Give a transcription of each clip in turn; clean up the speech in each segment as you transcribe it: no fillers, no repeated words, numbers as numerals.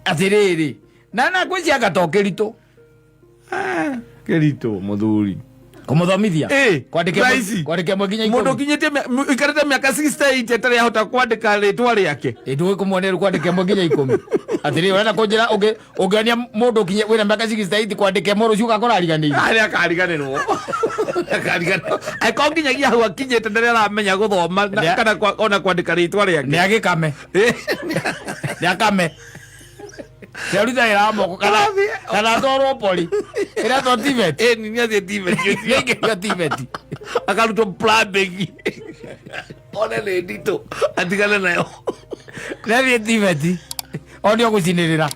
Atĩrĩrĩ, na ngwĩciria to kĩritũ. Ah, kĩritũ mũthuri. Kũmũthomithia. Ĩ, Kwandĩka thaa ici. Kwandĩka ĩmwe nginya Mũndũ 10. ũkinyĩtie ũikarĩte mĩaka 68 atarĩ ahota kwandĩka rĩtwa rĩake. Ĩ, ndũgĩkũmuonia rĩu kwandĩka ĩmwe nginya 10. Atĩrĩrĩ, ũrenda kũnjĩra ũngĩonia mũndũ ũkinye wĩna mĩaka 68 kwandĩka ĩmwe, rũciũ ũgakora ariganĩire? Arĩa akariganĩrwo. Akariganĩrwo. Angĩkorwo nginyagia hau akinyĩte ndarĩ aramenya gũthoma kana ona kwandĩka rĩtwa rĩake. Nĩ agĩkame. Nĩ akame. Nĩaruta wĩra wa moko kana atwarwo pori ĩratwo TVET. Ĩ, nĩ athiĩ TVET ũcio. Nĩaingĩrio TVET. Akarutwo plumbing. One nĩ nditũ atigane nayo. Nĩathiĩ TVET onio gũcinĩrĩra.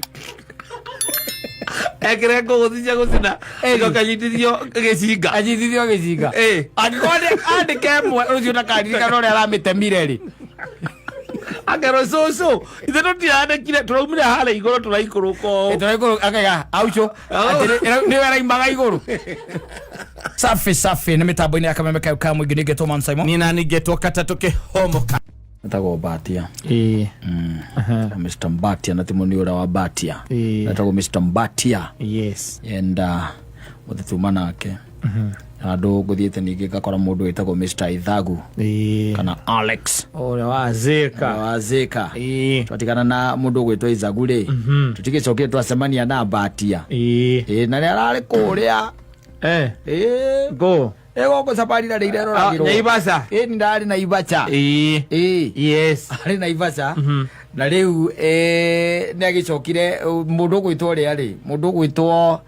Ekĩre ngũgũ cia gũcina. Ĩcoke anyitithio gĩcinga. Anyitithio gĩcinga. Ĩ. Angĩkorwo andĩke ĩmwe rũciũ ndakaririkana ũrĩa aramĩtemire rĩ. Akerwo cũcũ ithe tũtirandĩkire, tũraumire harĩa igũrũ tũraikũrũka ũũ. Tũraikũrũka akaiga auco. Au. Nĩwe araimaga igũrũ. Safi safi, nĩ mĩtambo-inĩ ya Kameme kayo ka mũingĩ, nĩngetwo Man Simon. Nina ningetwo katatũ kĩhomoka. Etagwo Mbatia. Ĩĩ. Mr Mbatia, na ti mũni ũrĩa wa Mbatia. Ĩĩ. Etagwo Mr Mbatia. Yes. And mũthĩ tuma nake handũ ngũthiĩte, ningĩ ngakora mũndũ wĩtagwo Mr Ithagu. Ĩĩ. Kana Alex. Ũrĩa wa Zika. Wa Zika. Ĩĩ. Twatigana na mũndũ ũgwĩtwo Ithagu rĩ, tũtigĩcokire twacemania na Mbatia. Ĩĩ. Ĩĩ, na nĩ ararĩ kũrĩa. Eh. Ĩĩ. Go. Ĩgũkũ safari na rĩireroragĩrwo. Naivasha. Ĩĩ, nĩ ndarĩ Naivasha. Ĩĩ. Ĩĩ. Yes. Arĩ Naivasha na rĩu nĩ agĩcokire mũndũ ũgwĩtwo ũrĩa rĩ, mũndũ ũgwĩtwo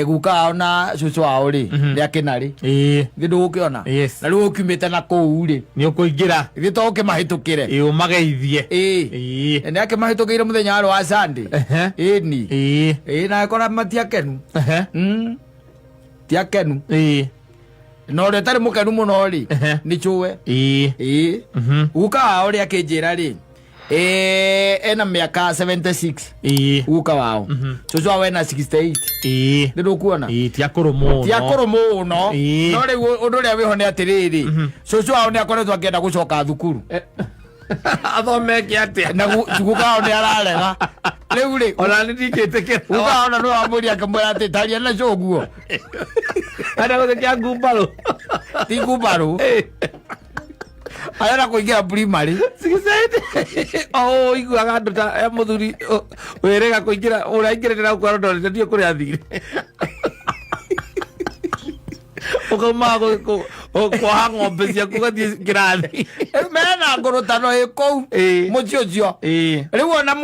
guka wao na cũcũ wao rĩ, nĩ akĩnarĩ. Ĩĩ. Thĩ ndũgũkĩona. Yes. Na rĩu ũkiumĩte na kũu rĩ, Nĩ ũkũingĩra. Ithuĩ to ũkĩmahĩtũkĩre. Ĩĩ, ũmageithie. Ĩĩ. Ĩĩ. Nĩ akĩmahĩtũkĩire mũthenya warĩ wa Sunday. Ĩni. Ĩĩ. Ĩĩ, na akora matiakenu. Tiakenu. Ĩĩ. Na ũrĩa ũtarĩ mũkenu mũno rĩ, nĩ cũwe. Ĩĩ. Ĩĩ. Guka wao rĩ, akĩnjĩra rĩ, ena mĩaka 76. Ĩĩ. Guka wao. Cũcũ wao ena 68. Ĩĩ. Nĩ ndũkuona. Ĩĩ, ti akũrũ mũno. Ti akũrũ mũno. Ĩĩ. No rĩu ũndũ ũrĩa wĩho nĩ atĩrĩrĩ, cũcũ wao nĩ akoretwo akĩenda gũcoka thukuru. Athomeke atĩa? Na guka wao nĩ ararega rĩu rĩ. Ona nĩ ndingĩtĩkĩra. Guka wao na nĩwe wamwĩria, akĩmwĩra atĩ taria na cũguo. Arenda gũthĩkia ngumbarũ. Ti ngumbarũ, arenda kũingĩra primary. O ũiguaga andũ ta mũthuri wĩrĩga kũingĩra ũrĩa aingĩrĩte na gũkora ndorete ndiũ kũrĩa athire. Ũkauma kuoha ng'ombe ciaku ũgathiĩ kĩrathi. Mena ngũrũtano ĩ kũu. Ĩĩ. Mũciĩ ũcio. Ĩĩ. Rĩu ona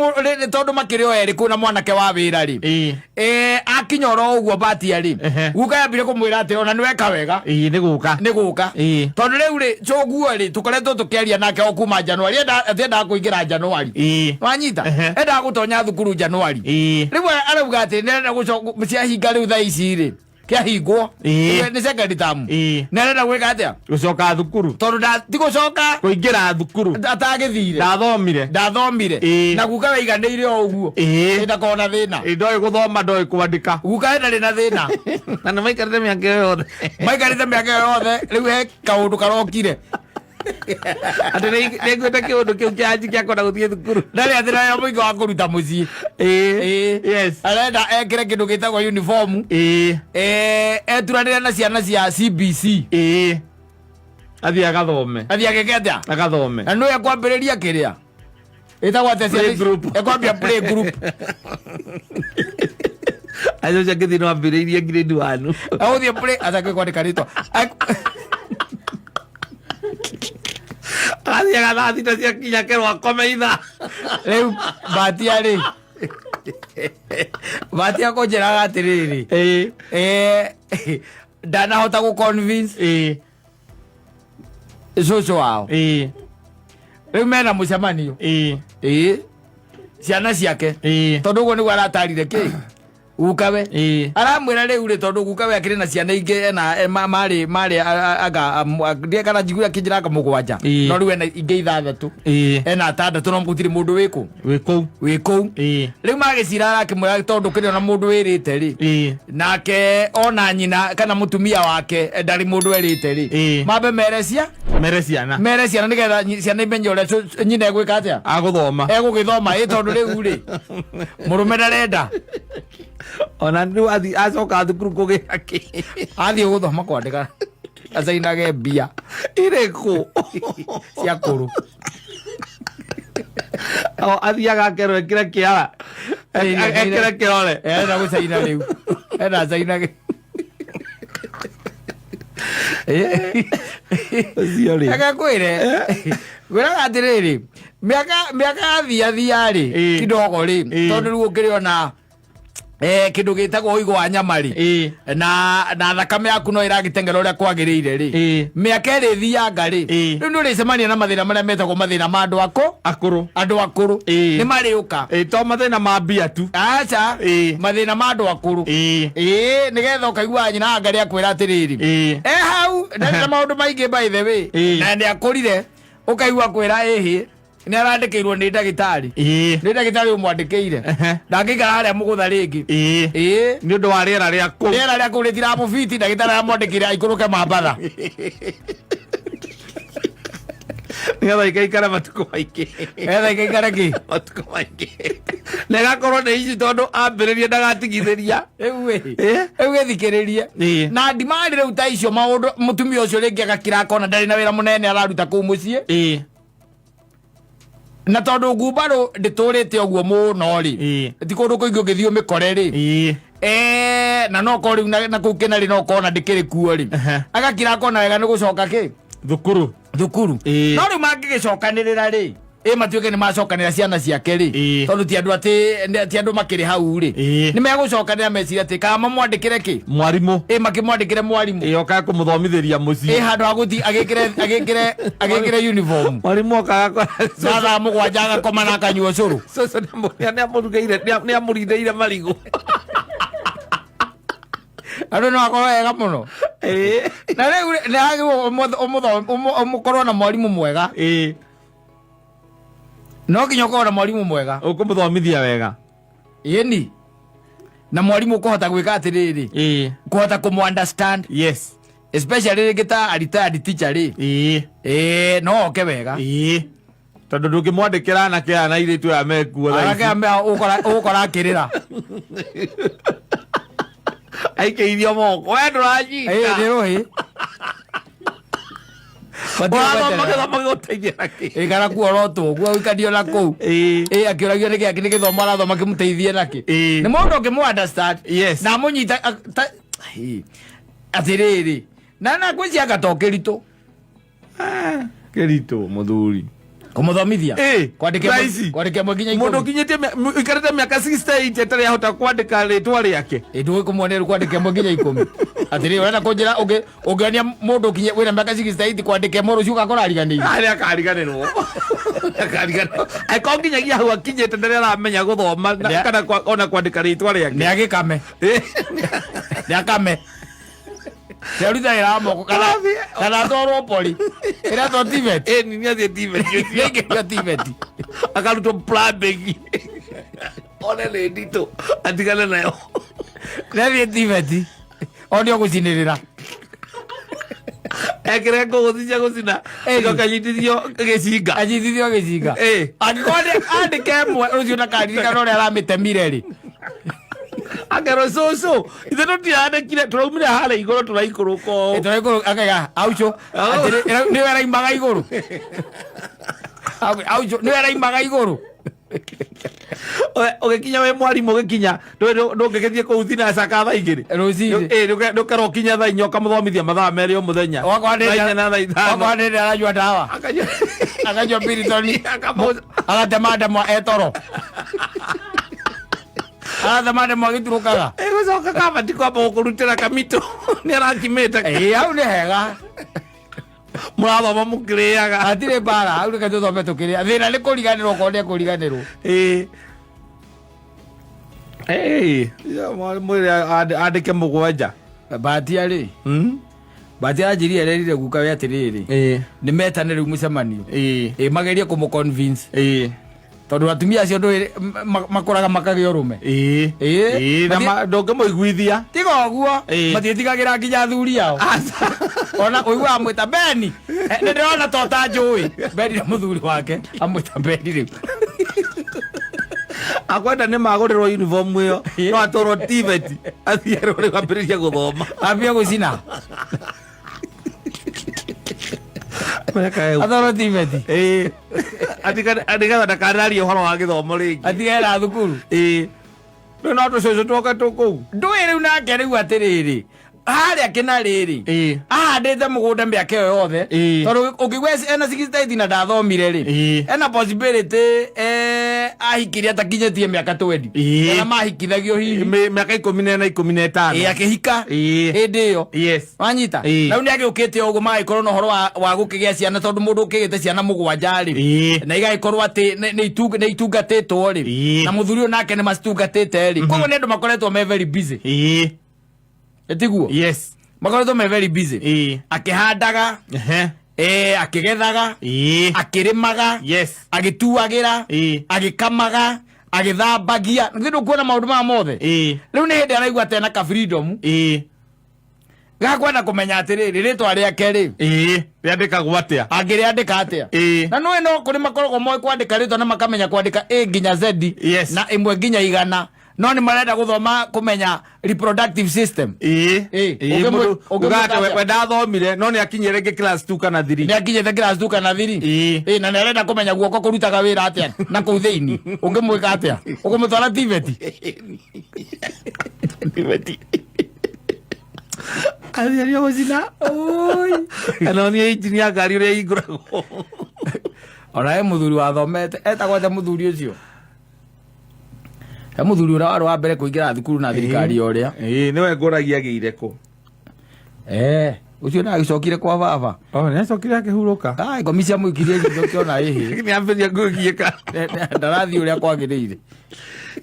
tondũ makĩrĩ o erĩ kũu na mwanake wa wĩra rĩ, Ĩĩ. Akinya oro ũguo Mbatia rĩ, guka yambire kũmwĩra atĩ ona nĩweka wega. Ĩĩ, nĩ gũka. Nĩ gũka. Ĩĩ. Tondũ rĩu rĩ, cũguo rĩ, tũkoretwo tũkĩaria nake o kuma Januari, atiendaga kũingĩra Januari. Ĩĩ. Wanyita, endaga gũtonya thukuru Januari. Ĩĩ. Rĩu arauga atĩ nĩarenda gũcoka ciahinga rĩu thaa ici rĩ, kĩahingwo. Ĩĩ. Nĩ second term. Ĩĩ. Nĩ arenda gwĩka atĩa? Gũcoka thukuru. Tondũ ti gũcoka. Kũingĩra thukuru. Atagĩthire. Ndathomire. Ndathomire. Ĩĩ. Na guka waiganĩire o ũguo. Ĩĩ. Ndakorwo na thĩna. Ĩ, ndoĩ gũthoma, ndoĩ kwandĩka. Guka we ndarĩ na thĩna. Na nĩ maikarĩte mĩaka ĩyo yothe. Maikarĩte mĩaka ĩyo yothe, rĩu he kaũndũ karokire. Atĩ nĩaiguĩte kĩũndũ kĩu kĩa anji kĩa kwenda gũthiĩ thukuru. Ndarĩ atĩ na mũingĩ wa kũruta mũciĩ. Ĩĩ. Ĩĩ. Yes. Arenda ekĩre kĩndũ gĩtagwo uniform. Ĩĩ. Eturanĩre na ciana cia CBC. Ĩĩ. Athiĩ agathome. Athiĩ agĩke atĩa? Agathome. Na nĩwe ekwambĩrĩria kĩrĩa ĩtagwo atĩa ciana ici? Playgroup. Ekwambia play group. Acio cia kĩthii no ambĩrĩirie grade one. Agũthiĩ play atakĩ kwandĩka rĩtwa. Agathiaga thaa 6 ciakinya kerwo akome ithaa. Rĩu Mbatia rĩ, Mbatia kũnjĩraga atĩrĩrĩ, Ĩĩ. Ndanahota gũ convince Ĩĩ. cũcũ wao. Ĩĩ. Rĩu mena mũcemanio. Ĩĩ. Ĩĩ, ciana ciake. Ĩĩ. Tondũ ũguo nĩguo aratarire kĩ. Gukawe. Ĩĩ. Aramwĩra rĩu rĩ, tondũ gukawe akĩrĩ na ciana ingĩ ena marĩ marĩ anga ndiĩ kana njiguire akĩnjĩra anga 7. Ĩĩ. No rĩu ena ingĩ 6. Ĩĩ. Ena 6 no gũtirĩ mũndũ wĩkũ. Wĩ kũu. Wĩ kũu. Ĩĩ. Rĩu magĩcira arakĩmwĩra tondũ kĩrĩ ona mũndũ wĩrĩte rĩ. Ĩĩ. Nake ona nyina kana mũtumia wake ndarĩ mũndũ erĩte rĩ. Ĩĩ. Mambe mere cia Mere ciana. Mere ciana nĩgetha ciana imenye ũrĩa nyina egwĩka atĩa. Agũthoma. Egũgĩthoma ĩ tondũ rĩu rĩ mũrũme ndarenda. Ona rĩu athi acoka thukuru kũgĩra kĩ. Athiĩ gũthoma kwandĩka acainage mbia. Irĩkũ? Cia kũrũ. O athiaga akerwo ekĩre kĩara. Ekĩre kĩrore. Enda gũcaina rĩu. Enda acainage. Ũcio rĩ. Reke ngwĩre. Ngwĩraga atĩrĩrĩ, mĩaka yathia rĩ, Ĩĩ. kidogo rĩ, Ĩĩ. tondũ rĩu ũkĩrĩ ona kĩndũ gĩtagwo ũigũ wa nyama rĩ, Ĩĩ. na thakame yaku no ĩragĩteng'era ũrĩa kwagĩrĩire rĩ, Ĩĩ. mĩaka ĩrĩ ĩthianga rĩ, Ĩĩ. rĩu nĩ ũrĩcemania na mathĩna marĩa metagwo mathĩna ma andũ akũ Akũrũ. Andũ akũrũ. Ĩĩ. Nĩ marĩũka. Ĩĩ, to mathĩna ma mbia tu. Aca. Ĩĩ. Mathĩna ma andũ akũrũ. Ĩĩ. Ĩĩ, nĩgetha ũkaigua nyina anga rĩakwĩra atĩrĩrĩ, Ĩĩ. e hau ndarĩ na maũndũ maingĩ by the way. Ĩĩ. Na nĩ akũrire ũkaigua kwĩra ĩhĩ nĩ arandĩkĩirwo nĩ ndagĩtarĩ. Ĩĩ. Nĩ ndagĩtarĩ ũmwandĩkĩire. Ehe. Ndangĩikara harĩa mũgũtha rĩngĩ. Ĩĩ. Ĩĩ. Nĩ ũndũ wa rĩera rĩa kũu. Rĩera rĩa kũu rĩtiramũbiti, ndagĩtarĩ aramwandĩkĩire aikũrũke Mambatha. Nĩgetha ikaikara matukũ maingĩ. Nĩgetha ikaikare kĩ? Matukũ maingĩ. Na ĩgakorwo nĩ ici tondũ ambĩrĩria ndagatigithĩria. Rĩu ĩ. Ĩĩ. Rĩu gĩthikĩrĩrie. Ĩĩ. Na ndimari rĩu ta icio maũndũ mũtumia ũcio rĩngĩ agakira akona ndarĩ na wĩra mũnene araruta kũu mũciĩ. Ĩĩ. Na tondũ ngumbarũ ndĩtũrĩte ũguo mũno rĩ. Ĩĩ. Ti kũndũ kũingĩ ũngĩthiĩ ũmĩkore rĩ. Ĩĩ. Na no korwo rĩu na kũu kĩnarĩ no kona ndĩkĩrĩ kuo rĩ. Ehe. Agakira akona wega nĩ gũcoka kĩ? Thukuru. Thukuru. Ĩĩ. No rĩu mangĩgĩcokanĩrĩra rĩ, ĩ matuĩke nĩ macokanĩra ciana ciake rĩ, Ĩĩ. tondũ ti andũ atĩ ti andũ makĩrĩ hau rĩ, Ĩĩ. nĩ megũcokanĩra meciria atĩ kana mamwandĩkĩre kĩ? Mwarimũ. Ĩ makĩmwandĩkĩre mwarimũ. Ĩĩ, okaga kũmũthomithĩria Ĩ mũciĩ. handũ ha gũthiĩ agĩkĩre uniform. Mwarimũ okaga Na thaa 7 agakoma na akanyua ũcũrũ. Cũcũ nĩamũrugĩire, nĩamũrindĩire marigũ. Andũ no akorwo wega mũno. Ĩĩ. Na rĩu nĩ hagĩrĩirwo ũmũkorwo na mwarimũ mwega. Ĩĩ. No nginya ũkorwo na mwarimũ mwega. Ũkũmũthomithia wega. Ĩni. Na mwarimũ ũkũhota gwĩka atĩrĩrĩ. Ĩĩ. Kũhota kũmũ understand. Yes. Especially rĩngĩ ta retired teacher rĩ. Ĩĩ. Ĩĩ, no oke wega. Ĩĩ. Tondũ ndũngĩmwandĩkĩra anake aya na airĩtu aya mekuo thaa Anake ici. aya ũgũkora akĩrĩra. Aikĩirio moko. We ndũranyita. Ĩĩ, nĩ rũhĩ. Ũrathoma gĩthomo gĩgũteithia na kĩ? Ĩkara kuorotwo ũguo ũikanio na kũu. Ĩĩ. Ĩĩ, akĩũragio nĩ kĩ nĩ gĩthomo arathoma kĩmũteithie nakĩ. Ĩĩ. Nĩ mũndũ ũngĩmũ understand. Yes. Na amũnyita atĩrĩrĩ. Na ngwĩciria anga to kĩritũ. Kĩritũ mũthuri. Kũmũthomithia. Ĩĩ, Kwandĩka thaa ici. kwandĩka ĩmwe nginya Mũndũ 10. ũkinyĩtie ũikarĩte mĩaka 68 atarĩ ahota kwandĩka rĩtwa rĩake. Ĩ ndũĩ kũmuonia rĩu kwandĩka ĩmwe nginya 10. Atĩrĩrĩ, ũrenda kũnjĩra ũngĩonia mũndũ wĩna mĩaka 68 kwandĩka ĩmwe rũciũ ũgakora ariganĩire. Arĩa akariganĩrwo. Akariganĩrwo. Angĩkorwo nginyagia hau akinyĩte ndarĩ aramenya gũthoma kana ona kwandĩka rĩtwa rĩake. Nĩ agĩkame. Ĩ. Nĩ akame. Nĩ aruta wĩra wa moko kana atwarwo pori. Ĩratwo TVET. Ĩ, nĩ athiĩ TVET ũcio. Nĩ aingĩrio TVET. Akarutwo plumbing. One nĩ nditũ atigane nayo. Nĩ athiĩ TVET. O nĩ ũgũcinĩrĩra. Ekĩre ngũgũ cia gũcina. Ĩĩ. Ĩgoka anyitithio gĩcinga. Anyitithio gĩcinga. Ĩĩ. Angĩkorwo andĩke ĩmwe rũciũ ndakaririkana ũrĩa aramĩtemire rĩ. Akerwo cũcũ, ithe tũtirandĩkire, tũraumire harĩa igũrũ tũraikũrũka ũũ. Ĩ, tũraikũrũka, akaiga, aucho, atĩrĩ, nĩwe araimaga igũrũ. Aucho, nĩwe araimaga igũrũ. Ũgĩkinya wĩ mwarimũ ũgĩkinya, ndũngĩgĩthiĩ kũu thinaca ka thaa 2. Rũcinĩ. Ĩ, ndũkerwo ũkinya thaa 4 ũkamũthomithia mathaa 2 o mũthenya. Okorwo Thaa 4 na thaa 5. Okorwo nĩ aranyua ndawa. Akanyua. Akanyua piritoni. Akamũ- Agatema ndemwa etoro. Agatema ndemwa agĩturũkaga. Ĩgũcoka kabati kwamba gũkũrutĩra kamitũ. Nĩ arakimĩte. Ĩ, hau nĩ hega. Mũrathoma mũkĩrĩaga. Hatirĩ mbara, hau reke tũthome tũkĩrĩa. Thĩna nĩ kũriganĩrwo okorwo nĩ ekũriganĩrwo. Ĩ. Ĩĩ, mwĩre andĩke mũgwanja. Batia rĩ, Batia anjĩrire ererire guka we atĩrĩrĩ, nĩ metane rĩu mũcemanio, ĩ magerie kũmũ convince, tondũ atumia acio ndũĩ makũraga makagĩa ũrũme. Ĩĩ. Ĩĩ, na ndũngĩmũiguithia. Tiga ũguo, matiĩtigagĩra nginya athuri ao. Ona ũiguaga amwĩta Beni. Nĩ ndĩrona to ta njũĩ Beni na mũthuri wake amwĩta Beni rĩu. Akwenda nĩ magũrĩrwo uniform ĩyo, no atwarwo TVET, athiĩ erwo rĩu ambĩrĩrie gũthoma. Ambia gũcina. Atwarwo TVET. Ĩĩ. Nĩgetha ndakanarie ũhoro wa gĩthomo rĩngĩ. Atigera thukuru. Ĩĩ. Rĩu no tũcũcũ twoke tũkũu. Ndũĩ rĩu nake rĩu atĩrĩrĩ, harĩa kĩna rĩrĩ, ahandĩte mũgũnda mĩaka ĩyo yothe, tondũ ũngĩgua ena 68 na ndathomire rĩ, ena possibility ahikirie atakinyĩtie mĩaka 20, kana mahikithagio hihi Mĩaka 14, 15. Ĩĩ, akĩhika hĩndĩ ĩyo. Wanyita? Na rĩu nĩ agĩũkĩte ũguo magagĩkorwo na ũhoro wa gũkĩgĩa ciana, tondũ mũndũ ũkĩgĩte ciana mũgwanja rĩ, na igagĩkorwo atĩ nĩ itungatĩtwo rĩ, na mũthuri ũyũ nake nĩ macitungatĩte rĩ, koguo nĩ andũ makoretwo me very busy. Ĩtiguo? Yes. Makoretwo me very busy, akĩhandaga, akĩgethaga, akĩrĩmaga, agĩtuagĩra, agĩkamaga, agĩthambagia. Nĩ ndũkuona maũndũ maya mothe? Rĩu nĩ hĩndĩ araigua atĩ ena ka freedom gakwenda kũmenya atĩrĩrĩ, rĩtwa rĩake rĩ, Ĩĩ, rĩandĩkagwo atĩa? Angĩrĩandĩka atĩa? Na nĩũĩ no kũrĩ makoragwo moĩ kwandĩka rĩtwa na makamenya kwandĩka A nginya Z, na ĩmwe nginya 100, no nĩ marenda gũthoma kũmenya reproductive system. Ĩĩ. Ĩĩ, Ĩĩ, mũndũ ũngĩmwĩka ugaga atĩ atĩa? we ndathomire no nĩ akinyire rĩngĩ class 2 kana 3. Nĩ akinyĩte class 2 kana 3. Ĩĩ. Ĩĩ, na nĩ arenda kũmenya guoko kũrutaga wĩra atĩa na kũu thĩinĩ. Ũngĩmwĩka atĩa? Ũkũmũtwara TVET? TVET. Athiaria gũcina. Kana nĩ injini ya ngari ũrĩa ĩhingũragwo. Ona he mũthuri wathomete, etagwo atĩa mũthuri ũcio? He mũthuri ũrĩa warĩ wa mbere kũingĩra thukuru na thirikari ũrĩa. Ĩĩ, nĩwe ngũragia agĩire kũ. Ũcio nĩ agĩcokire kwa baba. Oh, nĩ acokire akĩhurũka. Ai, ngomi cia mũikirie ritho kĩona ĩhĩ. Nĩ ambĩrĩria kũgiĩka. Ndarathiĩ ũrĩa kwagĩrĩire.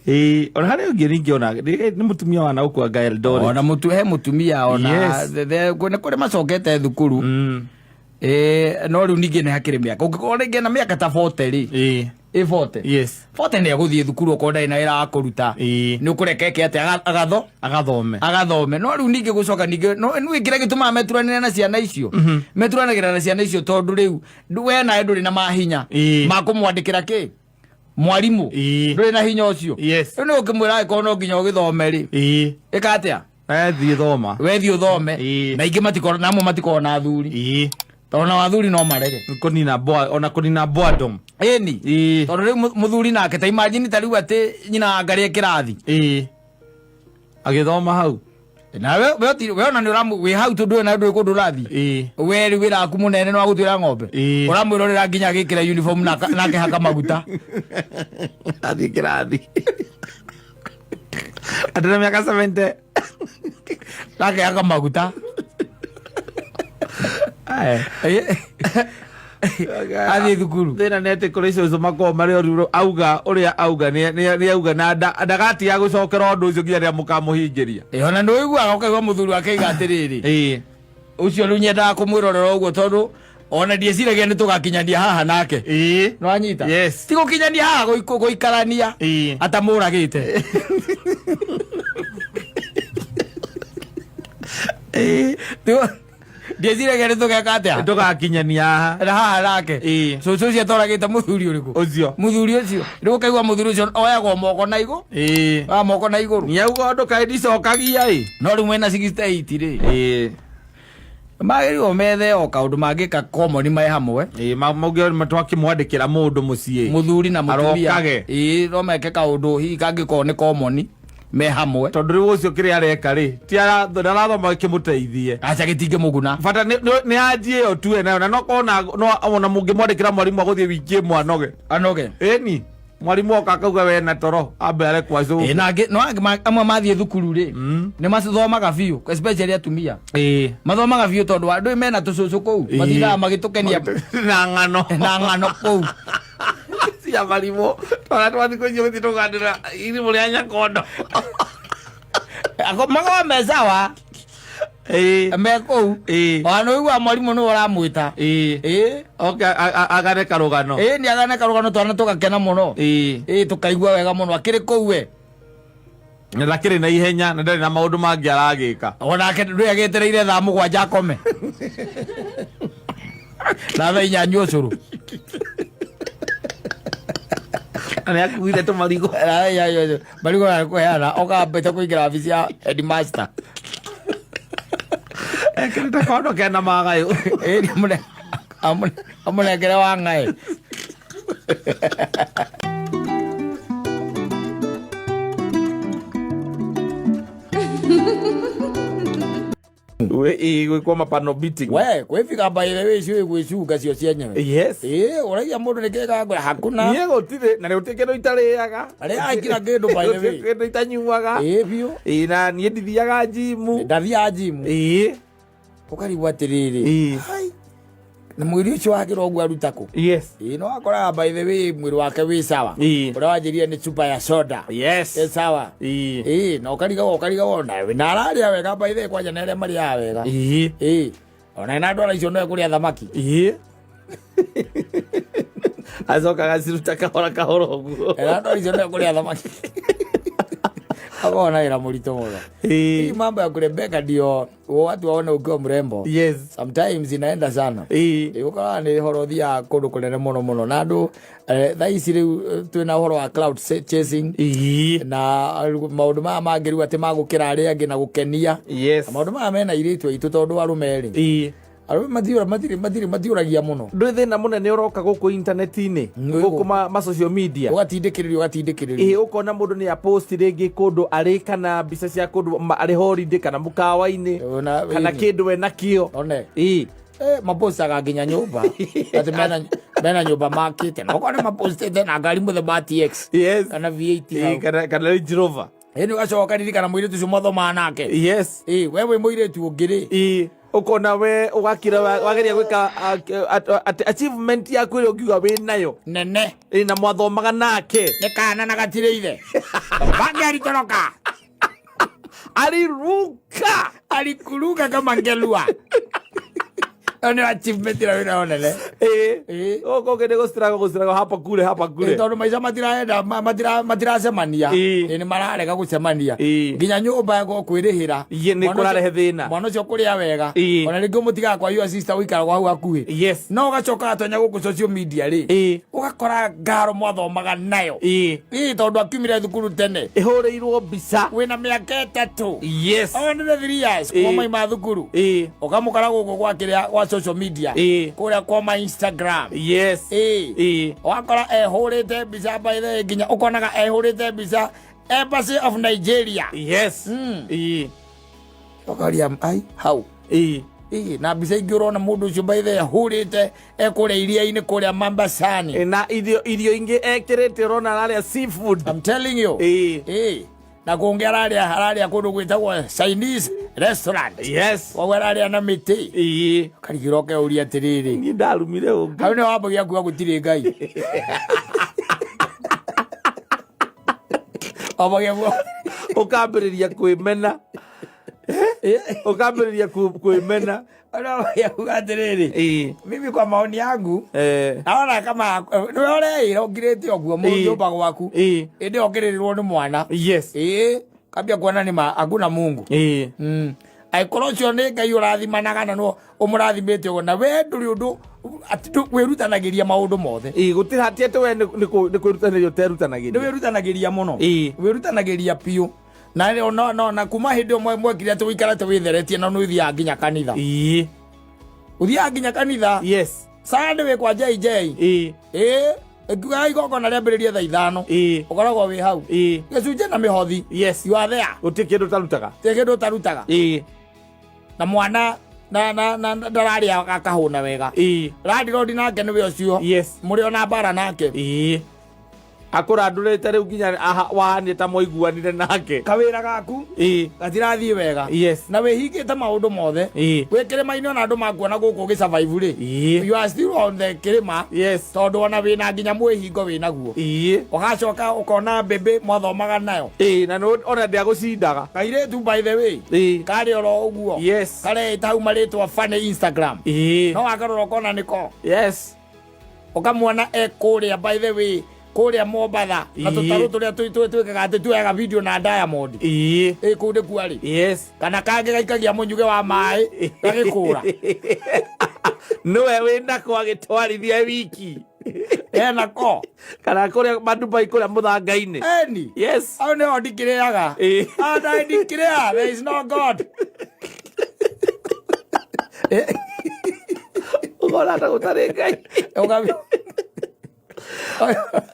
Ĩĩ, ona harĩ ũngĩ ningĩ ona nĩ mũtumia wa na gũkũ anga Eldoret. Ona mũtu he mũtumia ona nĩ kũrĩ macokete thukuru. No rĩu ningĩ nĩ hakĩrĩ mĩaka. Ũngĩkorwo rĩngĩ na mĩaka ta 40 rĩ. Ĩ 40. 40 nĩ egũthiĩ thukuru okorwo ndarĩ na wĩra wa kũruta. Nĩ ũkũreka eke atĩa? Agatho? Agathome. Agathome. No rĩu ningĩ gũcoka ningĩ no nĩ kĩrĩa gĩtũmaga meturanĩre na ciana icio. Meturanagĩra na ciana icio tondũ rĩu we nawe ndũrĩ na mahinya ma kũmwandĩkĩra kĩ? Mwarimũ. Ndũrĩ na hinya ũcio. Rĩu nĩ ũngĩmwĩra angĩkorwo no nginya ũgĩthome rĩ. Ĩka atĩa? Thiĩ thoma. We thiĩ ũthome. Na ingĩ matikorwo, na amwe matikorwo na athuri. Tondũ na athuri no marege. Kũnina boa, ona kũnina boredom. Ĩni. Tondũ rĩu mũthuri nake ta imagine ta rĩu atĩ nyina wa ngarĩ e kĩrathi. Agĩthoma hau. Na we ona nĩ ũramu wĩ hau tondũ na ndũĩ kũndũ ũrathiĩ. We rĩu wĩra waku mũnene nĩ wa gũtuĩra ng'ombe. Ũramwĩrorera nginya agĩkĩra uniform na akĩhaka maguta. Athiĩ kĩrathi. Atĩ na mĩaka 70. Na akĩhaka maguta. Athiĩ thukuru. Thĩna nĩ atĩ kũrĩ cũcũ makoragwo marĩ oru, auga ũrĩa auga nĩ auga na ndagatiga gũcokera ũndũ ũcio nginya rĩrĩa mũkamũhingĩria. Ĩ, ona nĩ ũiguaga ũkaigua mũthuri wake aiga atĩrĩrĩ, ũcio rĩu nyendaga kũmwĩrorera ũguo tondũ ona ndieciragia nĩ tũgakinyania haha nake. Nĩ wanyita? Yes. Ti gũkinyania haha, gũikarania atamũragĩte. Ndieciragia nĩ tũgeka atĩa? Tũgakinyania haha. Na haha nake. Cũcũ ũcio atoragĩte mũthuri ũrĩkũ? Ũcio. Mũthuri ũcio. Rĩu ũkaigua mũthuri ũcio oyagwo moko na igũrũ. Oya moko na igũrũ. Nĩ auga ũndũ kaĩ ndicokagia ĩ. No rĩu mwena 68 rĩ, magĩrĩirwo methe o kaũndũ mangĩka common me hamwe. Ĩĩ, mauge twakĩmwandĩkĩra mũndũ mũciĩ. Mũthuri na mũtumia. Arokage. Ĩĩ, no meke kaũndũ hihi kangĩkorwo nĩ common me hamwe. Tondũ rĩu ũcio kĩrĩa areka rĩ, ti ndarathoma kĩmũteithie. Aca, gĩtingĩmũguna. Bata nĩ anjie ĩyo tu enayo, na no korwo no ona mũngĩmwandĩkĩra mwarimũ agũthiĩ wiki ĩmwe anoge. Anoge. Ĩni mwarimũ oka akauga we na toro ambe arekwo Ĩĩ, acũke. na angĩ no angĩ amwe mathiĩ thukuru rĩ, nĩ mathomaga biũ, especially atumia. Mathomaga biũ tondũ andũ mena tũcũcũ kũu matindaga magĩtũkenia na ng'ano. Na ng'ano kũu. Ya marimũ twana twa thikũ icio gũthiĩ tũganĩra irimũ rĩa nyakondo. Makoragwo me sawa. Me kũu. Ona nĩ ũiguaga mwarimũ nĩwe ũramwĩta. Ĩĩ. Okay, agane karũgano. Ĩĩ, nĩ agane karũgano, twana tũgakena mũno. Ĩĩ, tũkaigua wega mũno akĩrĩ kũu we. Na ndakĩrĩ na ihenya na ndarĩ na maũndũ mangĩ aragĩka. Onake ndũrĩ agĩetereire thaa 7 akome na thaa 4 anyue ũcũrũ. Na nĩ akuire tũmarigũ. Na thaa 4 anyue ũcũrũ. Marigũ ya kũheana ũkambĩte kũingĩra wabici ya headmaster. Ekĩrĩte kondo kena magayũ. Ĩĩ, nĩ amũnengere wa ng'aĩ. Gwĩkwo mapano beating. We kwĩfika by the way ciũĩ gwĩcunga cio cienyewe. Yes. Ĩĩ, ũragia mũndũ nĩ kĩga ngwĩra hakuna. Niĩ gũtirĩ na gũtirĩ kĩndũ itarĩaga. Arĩaga kila kĩndũ by the way. Gũtirĩ kĩndũ itanyuaga. Ĩĩ biũ. Ĩĩ, na niĩ ndithiaga njimu. Ndathiaga njimu. Ĩĩ. Ũkarigwo atĩrĩrĩ. Ĩĩ. Hai, na mwĩrĩ ũcio wakĩra ũguo aruta kũ? Yes. Ĩĩ, no wakoraga by the way mwĩrĩ wake wĩ sawa. Ĩĩ. Ũrĩa wanjĩrire nĩ chupa ya soda. Yes. Ĩ sawa. Ĩĩ. Ĩĩ, na ũkarigagwo na ararĩa wega by the way, kwanja na arĩa marĩaga wega. Ĩĩ. Ĩĩ, ona ena andũ icio no ekũrĩa thamaki. Ĩĩ. Acoka agaciruta kahora kahora ũguo. Ena andũ icio no ekũrĩa thamaki. Akoragwo na wĩra mũritũ mũno. Hii mambo ya kurembeka ndio watu waone ukiwa mrembo. Yes. Sometimes inaenda sana. Ĩĩ. Ĩĩ, ũkoraga nĩ ũhoro ũthiaga kũndũ kũnene mũno mũno na andũ thaa ici rĩu twĩna ũhoro wa cloud chasing. Ĩĩ. Na maũndũ maya mangĩ rĩu atĩ magũkĩra arĩa angĩ na gũkenia. Yes. Na maũndũ maya mena airĩtu aitũ tondũ arũme rĩ. Ĩĩ. Arũme matiũragia mũno. Ndũĩ thĩna mũnene ũroka gũkũ intaneti-inĩ, gũkũ ma social media. Ũgatindĩkĩrĩrio, ũgatindĩkĩrĩrio. Ĩĩ, ũkona mũndũ nĩ apost rĩngĩ kũndũ arĩ kana mbica cia kũndũ arĩ holiday kana mũkawa-inĩ kana kĩndũ ena kĩo. One. Ĩĩ. Mapostaga nginya nyũmba. Atĩ mena nyũmba makĩte. Na ũkona mapostĩte na ngari mũthemba wa TX. Yes. Kana V8 Ĩĩ, hau. kana Range Rover. Ĩĩ, nĩ ũgacoka ũkaririkana mũirĩtu ũcio mwathomaga nake. Yes. Ĩĩ, we wĩ mũirĩtu ũngĩ rĩ. Ĩĩ. Ũkona we ũgakira wageria gwĩka achievement yaku ĩrĩa ũngiuga wĩ nayo. Nene. Ĩĩ, na mwathomaga nake. Nĩ kana na gatirĩ ithe. Babake alitoroka. Aliruka. Alikuruka kama ngelua. Ĩyo nĩyo achievement ĩrĩa wĩ nayo nene. Ĩĩ. Ĩĩ. Gũkũ ũngĩ nĩ gũcirago gũcirago hapa kule hapa kule. Ĩĩ, tondũ maica matirenda, matiracemania. Ĩĩ. Ĩĩ, nĩ mararega gũcemania. Ĩĩ. Nginya nyũmba ya kwĩrĩhĩra. Ĩĩ, nĩ Mwana ũcio- kũrarehe thĩna. Mwana ũcio kũrĩa wega. Ĩĩ. Ona rĩngĩ ũmũtigaga kwa your sister ũikaraga hau hakuhĩ. Yes. No ũgacoka watonya gũkũ social media rĩ. Ĩĩ. Ũgakora ngaro mwathomaga nayo. Ĩĩ. Ĩĩ, tondũ akiumire thukuru tene. Ĩhũrĩirwo mbica. Wĩna mĩaka 3. Yes. Onire 3 years Ĩĩ. kuma maima thukuru. Ĩĩ. Ũkamũkora gũkũ gwa kĩrĩa gwa social media. Ĩĩ. Kũrĩa kwa ma Instagram. Yes. Ĩĩ. Ĩĩ. Ũgakora ehũrĩte mbica by the way, nginya ũkonaga ehũrĩte mbica Embassy of Nigeria. Yes. Ĩĩ. Ũkaria ai hau. Ĩĩ. Ĩĩ, na mbica ingĩ ũrona mũndũ ũcio by the way ahũrĩte ekũrĩa iria-inĩ kũrĩa Mombasani. Ĩĩ, na irio ingĩ ekĩrĩte ũrona ararĩa seafood. I'm telling you. Ĩĩ. Ĩĩ. Na kũngĩ ararĩa kũndũ gwĩtagwo Chinese restaurant. Yes. Koguo ararĩa na mĩtĩ. Ĩĩ. Karigĩra ũkeuria atĩrĩrĩ. Niĩ ndarumire ũngĩ. Hau nĩ wambagia kuga gũtirĩ Ngai. Wambagia kuga. Ũkambĩrĩria kwĩmena. Ũkambĩrĩria kwĩmena. Wambagia kuga atĩrĩrĩ. Ĩĩ. Mimi kwa maoni yangu naona kama nĩwe ũreĩra ũngirĩte ũguo Ĩĩ. nyũmba gwaku. Ĩĩ. Ĩndĩ okĩrĩrĩrwo nĩ mwana. Yes. Ĩĩ. Kambia kuona nĩ ma hakuna Mungu. Ĩĩ. Angĩkorwo ũcio nĩ Ngai ũrathimanaga na no ũmũrathimĩte ũguo na we ndũrĩ ũndũ atĩ wĩrutanagĩria maũndũ mothe. Ĩĩ, gũtirĩ hatia atĩ we nĩ kwĩrutanĩria ũterutanagĩria. Nĩ wĩrutanagĩria mũno. Ĩĩ. Wĩrutanagĩria biũ. Na rĩo no, no, na kuma hĩndĩ ĩyo mwekire atĩ ũikarĩte wĩtheretie na nĩ ũthiaga nginya kanitha. Ĩĩ. Ũthiaga nginya kanitha. Yes. Sunday wĩ kwa JJ. Ĩĩ. Ĩĩ. Ĩkiuga igongona rĩambĩrĩrie thaa 5. Ĩĩ. Ũkoragwo wĩ hau. Ĩĩ. Gĩcunjĩ na mĩhothi. Yes. You are there. Gũtirĩ kĩndũ ũtarutaga. Gũtirĩ kĩndũ ũtarutaga. Ĩĩ. Na mwana na ndararĩa akahũna wega. Ĩĩ. Landlord nake nĩwe ũcio. Yes. Mũrĩ ona mbara nake. Ĩĩ. Akũrandũrĩte rĩu nginya wahanie ta mwaiguanire nake. Kawĩra gaku gatirathiĩ wega. Na wĩhingĩte maũndũ mothe. Wĩ kĩrĩma-inĩ, ona andũ makuona gũkũ ũgĩsurvive rĩ, you are still on the kĩrĩma, tondũ ona wĩna nginya mwĩhingo wĩnaguo. Ũgacoka ũkona mbĩmbĩ mwathomaga nayo. Ĩĩ, na ona ndĩagũcindaga. Kairĩtu, by the way, karĩ oro ũguo. Kareĩta hau marĩtwa funny Instagram. No wakarora ũkona nĩko. Ũkamuona e kũrĩa, by the way, kũrĩa Mombatha na tũtarũ tũrĩa twĩkaga atĩ tuoyaga video na Diamond. Ĩ kũu nĩkuo arĩ. Kana kangĩ gaikagia mũnyuge wa maĩ gagĩkũra. Nĩwe wĩnako agĩtwarithia wiki. Enako. Kana kũrĩa Madubai, kũrĩa mũthanga-inĩ. Eni. Au nĩho ndikĩrĩaga. And I declare there is no God. Ũkona ta gũtarĩ Ngai.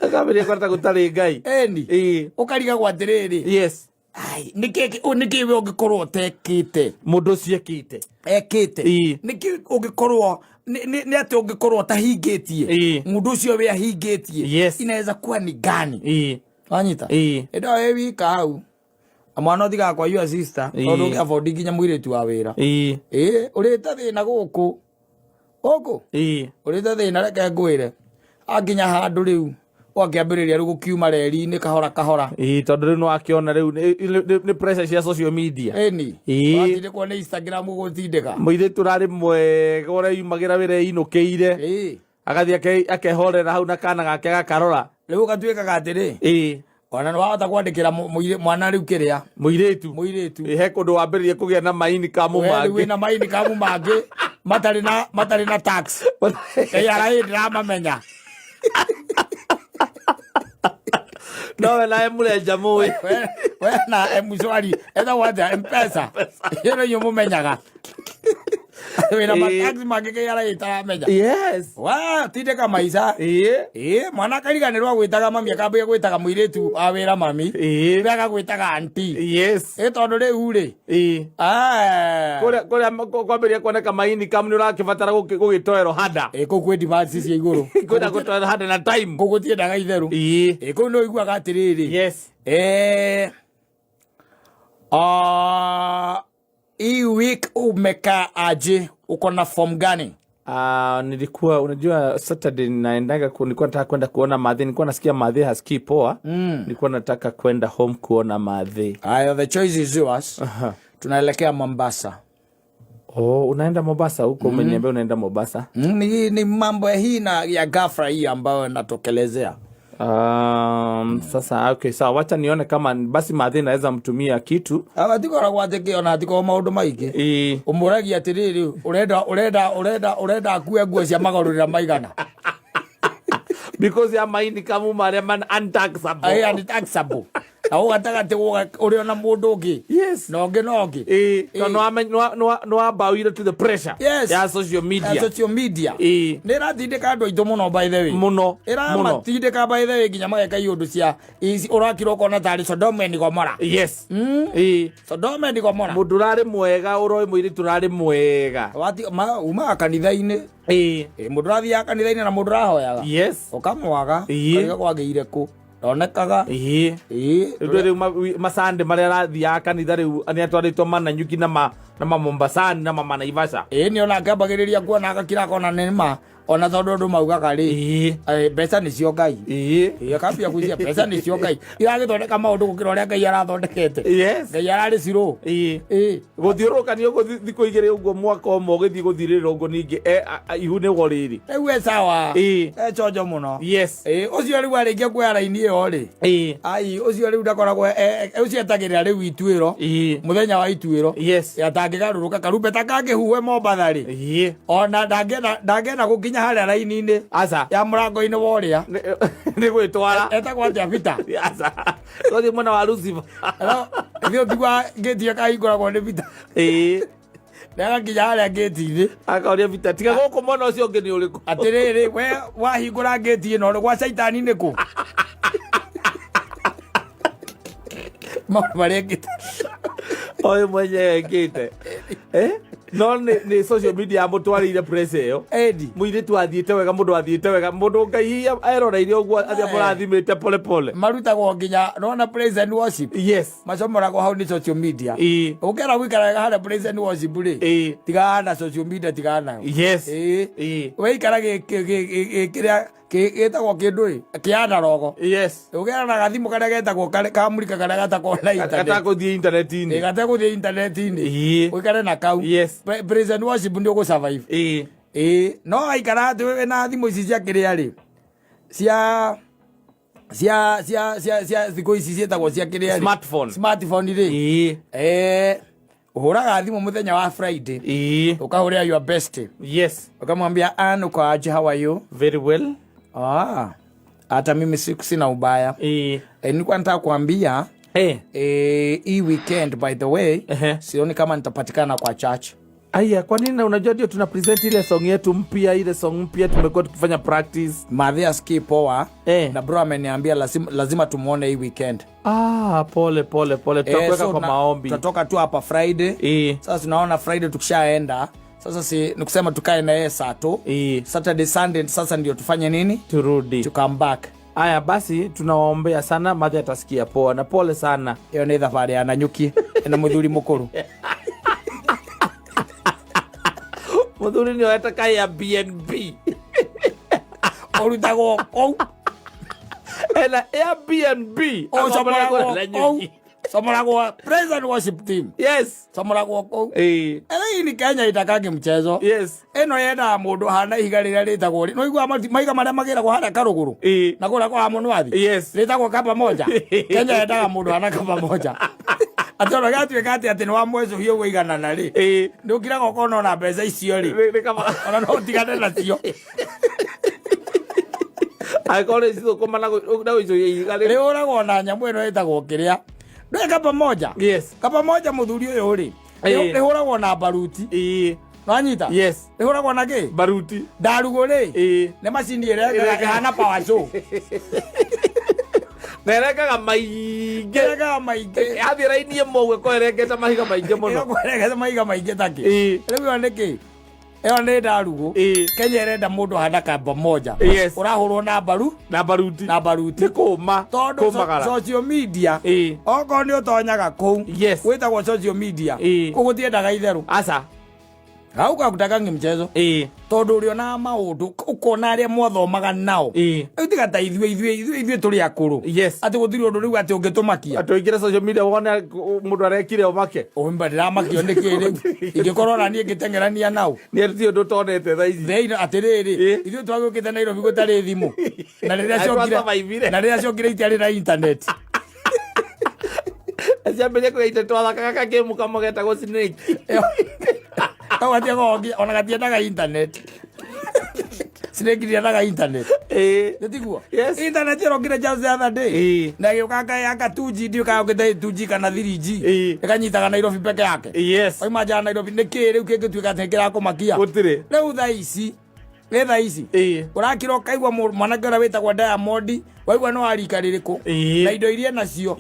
Ũkambĩrĩria kuona ta gũtarĩ Ngai. Eni. Ũkarigagwo atĩrĩrĩ, ai, nĩkĩ we ũngĩkorwo ũtekĩte? Mũndũ ũcio ekĩte. Ekĩte. Nĩkĩ ũngĩkorwo nĩ atĩ ũngĩkorwo ũtahingĩtie, mũndũ ũcio we ahingĩtie? Inaweza kuwa ni gani? Wanyita? Ĩndo wĩ wika hau na mwana ũthigaga kwa your sister, tondũ ũngĩ afford nginya mũirĩtu wa wĩra. Ĩ ũrĩte thĩna gũkũ gũkũ. Ũrĩte thĩna, reke ngwĩre, akinya handũ rĩu ũgakĩambĩrĩria rĩu gũkiuma reri-inĩ kahora kahora. Ĩĩ, tondũ rĩu nĩwakĩona rĩu nĩ pressure cia social media. Ĩni. Watindĩkwo nĩ Instagram gũgũtindĩka. Mũirĩtu ũrarĩ mwega, ũrĩa yumagĩra wĩra ĩinũkĩire, agathiĩ akehorera hau na kana gake gakarora. Rĩu ũgatuĩkaga atĩrĩ, ona nĩ wahota kwandĩkĩra mwana rĩu kĩrĩa. Mũirĩtu. Mũirĩtu. Ĩ, he kũndũ wambĩrĩrie kũgĩa na maini kamu We rĩu mangĩ. Wĩna maini kamu mangĩ matarĩ na tax. KRA ndĩramamenya. Nowe nawe mũrenja mũĩ. We na Mshwari etagwo atĩa, Mpesa ĩyo nĩ inyuĩ mũmenyaga wĩna matax mangĩ KRA ĩtaramenya. Wa tindĩka maica. Ĩ mwana akariganĩrwo agwĩtaga mami, akambia gwĩtaga mũirĩtu wa wĩra mami. We agagwĩtaga aunty. Ĩ tondũ rĩu rĩ, ah. Kũrĩa kwambĩrĩria kuoneka maini kamu nĩ ũrakĩbatara gũgĩtoerwo hada. Ĩ kũu kwĩ demands cia igũrũ. Kwĩna gũtoerwo hada na time. Kũu gũtiendaga itherũ. Ĩ kũu nĩ ũiguaga atĩrĩrĩ, hii week umekaa aje? Uko na form gani? Nilikuwa, unajua Saturday naendaga nilikuwa nataka kwenda kuona madhe, nilikuwa nasikia madhe hasikii poa. Nilikuwa nataka kwenda home kuona madhe. Ayo, the choice is yours. Tunaelekea Mombasa. Oh, unaenda Mombasa huko? Umeniambia unaenda Mombasa. Ni mambo ya hii na ya ghafla hii ambayo natokelezea. Sasa okay, sawa, wacha nione kama basi madhe naweza mtumia kitu. Hatikoragwo atĩ kĩ ona hatikoragwo maũndũ maingĩ. Ũmũragia atĩrĩrĩ, ũrenda akue nguo cia magarũrĩra maigana? Because ya maini kamu marĩa man untaxable. Aĩ untaxable na ũgatagatĩ ũrĩ ona mũndũ ũngĩ na ũngĩ na ũngĩ. Tondũ nĩwambawire to the pressure ya social media. Ya social media. Nĩ ĩratindĩka andũ aitũ mũno, by the way. Mũno mũno. Ĩramatindĩka, by the way, nginya mageka iũndũ cia ici ũrakira ũkona tarĩ Sodom and Gomora. Sodom and Gomora. Mũndũ ũrarĩ mwega, ũroĩ mũirĩtu ũrarĩ mwega. Umaga kanitha-inĩ. Ĩ, mũndũ ũrathiaga kanitha-inĩ na mũndũ ũrahoyaga, ũkamwaga. Ũkariga kwagĩire kũ ndonekaga. Rĩu rĩu macande marĩa arathiaga kanitha rĩu nĩ atwarĩtwo Mananyuki na mamombasani na mamanaivasha. Ĩ nĩ ona akĩambagĩrĩria kuona agakira akona nĩ ma ona tondũ andũ maugaga rĩ, mbeca nĩcio Ngai. Akambia gwĩciria mbeca nĩcio Ngai iragĩthondeka maũndũ gũkĩra ũrĩa Ngai arathondekete. Ngai ararĩ cirũ. Gũthiũrũrũkania ũguo thikũ 2 ũguo, mwaka ũmwe ũgĩthiĩ gũthirĩrĩra ũguo, ningĩ ihu nĩguo rĩrĩ. Rĩu e sawa. E chonjo mũno. Ĩ ũcio rĩu arĩkia kuoya raini ĩyo rĩ, ai ũcio rĩu ndakoragwo ũcio etagĩrĩra rĩu ituĩro, mũthenya wa ituĩro. Atangĩgarũrũka karumbeta kangĩhuhwe Mombatha rĩ, ona ndangĩenda gũkinya harĩa raini-inĩ Aca. ya mũrango-inĩ wa ũrĩa Nĩ gwĩtwara. Etagwo atĩa, Peter? Aca, tũthiĩ mwena wa Lucifer. Ithuĩ ũtigua ngĩti ĩkahingũragwo nĩ Peter. Nĩagakinya harĩa ngĩti-inĩ. Akaũria Peter, tiga gũkũ, mwena ũcio ũngĩ nĩ ũrĩkũ? Atĩrĩrĩ, we wahingũra ngĩti ĩno rĩ, gwa caitani nĩ kũ? Maũndũ marĩa ekĩte. Ũyũ mwenyewe ekĩte. Eh? No nĩ social media yamũtwarĩire pressure ĩyo. Edi. Mũirĩtu athiĩte wega, mũndũ athiĩte wega, mũndũ Ngai eroreire ũguo athiĩ amũrathimĩte pole pole. Marutagwo nginya nona praise and worship. Macomoragwo hau nĩ social media. Ũngĩenda gũikara wega harĩa praise and worship rĩ, tigana na social media, tigana nayo. Weikara kĩrĩa gĩtagwo kĩndũ ĩ kĩa analogo. Ũgera na gathimũ karĩa getagwo kamurika karĩa gatakoragwo na internet. Gatakũthiĩ intaneti-inĩ. Gategũthiĩ intaneti-inĩ. Ũikare na kau. Praise and worship nĩ ũgũ survive. No waikara atĩ wĩ na thimũ ici cia kĩrĩa rĩ, cia cia cia cia cia thikũ ici ciĩtagwo cia kĩrĩa rĩ? Smartphone. Smartphone rĩ. Ũhũraga thimũ mũthenya wa Friday. Ũkahũrĩra your best. Ukamwambia, "Ann, uko aje? How are you?" Very well. Ah, hata mimi sina ubaya. Nilikuwa nataka kuambia hii weekend, by the way, sioni kama nitapatikana kwa church. Aya, kwa nini? Unajua ndio tuna present ile song yetu mpya, ile song mpya tumekuwa tukifanya practice. Madhe asikii poa. Na bro ameniambia lazima tumuone hii weekend. Ah, pole pole pole, tutakuweka So kwa maombi. Tutatoka tu hapa Friday. Sasa tunaona Friday tukishaenda, sasa si ni kusema tukae na yeye saa tu. Saturday, Sunday sasa ndio tufanye nini? Turudi. To come back. Aya basi, tunawaombea sana, madhe atasikia poa na pole sana. Iyo nĩ thabarĩ ya Nanyuki na mũthuri mũkũrũ. Mũthuri nĩ oete ka Airbnb. Ũrutagwo kũu. Ena Airbnb. Ũcomoragwo Akomora kũu. Comoragwo praise and worship team. Comoragwo kũu. Ĩĩ ni Kenya itakangi mchezo. Ĩno yendaga mũndũ hana ihiga rĩrĩa rĩtagwo rĩ. Nĩwaigua mahiga marĩa magĩragwo harĩa karũgũrũ? Na kũrĩa kwa Mũnwathi? Rĩtagwo kaba moja. Kenya yendaga mũndũ hana kaba moja. Atĩ ona gĩatuĩka atĩ nĩ wamwecũhia ũguo iganana rĩ. Nĩ ũkiraga ũkona ona mbeca icio rĩ. Nĩ kaba. Ona no ũtigane nacio. Angĩkorwo nĩ cithũkũma na gũicũhia ihiga rĩ. Rĩhũragwo na nyamũ ĩno ĩtagwo kĩrĩa. Ndũĩ kaba moja? Kaba moja mũthuri ũyũ rĩ. Rĩhũragwo na baruti. Nwanyita? Rĩhũragwo na kĩ? Baruti. Ndarugũ rĩ. Nĩ macini ĩrĩa ĩhana power saw. Na ĩrengaga maingĩ. Ĩrengaga maingĩ. Yathiĩ raini ĩmwe ũguo ĩkorwo ĩrengete mahiga maingĩ mũno. Ĩkorwo ĩrengete mahiga maingĩ ta kĩ? Rĩu ĩyo nĩ kĩ? Ĩyo nĩ ndarugũ. Kenya ĩrenda mũndũ ahana kamba moja. Ũrahũrwo na mbaru. Na baruti. Na baruti. Nĩ kũma. Tondũ Kũmagara. social media. Okorwo nĩ ũtonyaga kũu. Wĩtagwo social media. Kũu gũtiendaga itherũ. Aca. Hau gakutakangi mchezo. Tondũ ũrĩonaga maũndũ, ũkona arĩa mwathomaga nao. Rĩu tiga ta ithuĩ, ithuĩ, ithuĩ, ithuĩ tũrĩ akũrũ. Atĩ gũtirĩ ũndũ rĩu atĩ ũngĩtũmakia. Atĩ ũingĩre social media wone mũndũ arekire ũmake. Ũmba ndĩramakio nĩ kĩ rĩu? Ingĩkorwo ona niĩ ngĩteng'erania nao. Nĩ atĩ ũndũ ũtonete thaa ici. Thĩinĩ, atĩrĩrĩ, ithuĩ twagĩũkĩte Nairobi gũtarĩ thimũ. Na rĩrĩa Atĩ ciokire, twasurvivire. na rĩrĩa ciokire itiarĩ na internet. Ciambĩrĩria kũgĩa internet, twathakaga kagemu kamwe getagwo Snake. Kau gatiaga ona gatiendaga internet. Snake ndiendaga internet. Nĩ tiguo? Internet ĩrokire just the other day. Na ĩgĩũka aka 2G, ndiũĩ kana yũkĩte 2G kana 3G. Ĩkanyitaga Nairobi peke yake. Wauma nja ya Nairobi, nĩ kĩĩ rĩu kĩngĩtuĩka atĩ nĩkĩrakũmakia? Gũtirĩ. Rĩu thaa ici, nĩ thaa ici. Ũrakira ũkaigua mwanake ũrĩa wĩtagwo Diamond, waigua nĩ wa rika rĩrĩkũ? Na indo iria nacio.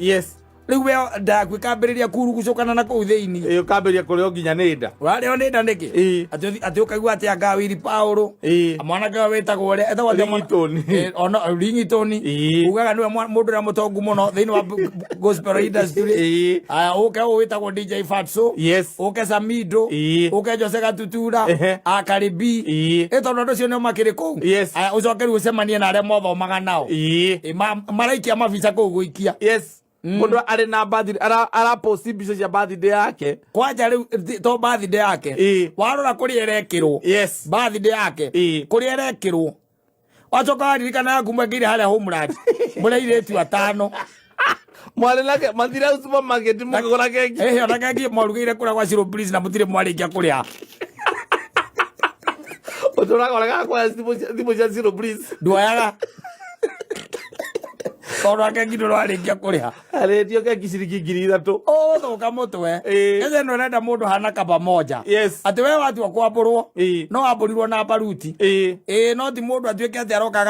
Rĩu we nda yaku ĩkambĩrĩria kurugucũkana na kũu thĩinĩ. Ũkambĩrĩria kũrĩo nginya nĩ nda. Ũrarĩo nĩ nda nĩkĩ? Atĩ ũkaigua atĩ anga Willy Paul, mwanake ũyũ wĩtagwo ũrĩa, etagwo atĩa mwana- Ringtone. Ona, Ringtone. Ugaga nĩwe mũndũ ũrĩa mũtongu mũno thĩinĩ wa gospel industry. Aya, ũke ũyũ wĩtagwo DJ Fatso. Ũke Samido. Ũke Jose Gatutura. Akaribi. Tondũ andũ acio nĩo makĩrĩ kũu. Aya, ũcoke rĩu ũcemanie na arĩa mwathomaga nao. Maraikia mabica kũu gũikia. Mũndũ arĩ na birthday, arapost mbica cia birthday yake. Kwanja rĩu, to birthday yake. Warora kũrĩa ĩrekĩrwo. Birthday yake. Kũrĩa ĩrekĩrwo. Wacoka waririkana yaku mwekĩire harĩa Homeland. Mũrĩ airĩtu atano. Mwarĩ nake, mathire hau supermarket mũkĩgũra keki. Ona keki mwarugĩire kũrĩa gwa Shiro Please na mũtirĩ mwarĩkia kũrĩa. Ũtũraga ũregaga kuoya thimũ cia Shiro Please. Nduoyaga. Tondũ wa keki ndũrarĩkia kũrĩha. Arĩtio keki ciringi ngiri ithatũ. Ũgũthũka mũtwe. Kenya ĩno ĩrenda mũndũ hana kaba moja. Atĩ we watua kwambũrwo, no wambũrirwo na baruti. No ti mũndũ atuĩke atĩ aroka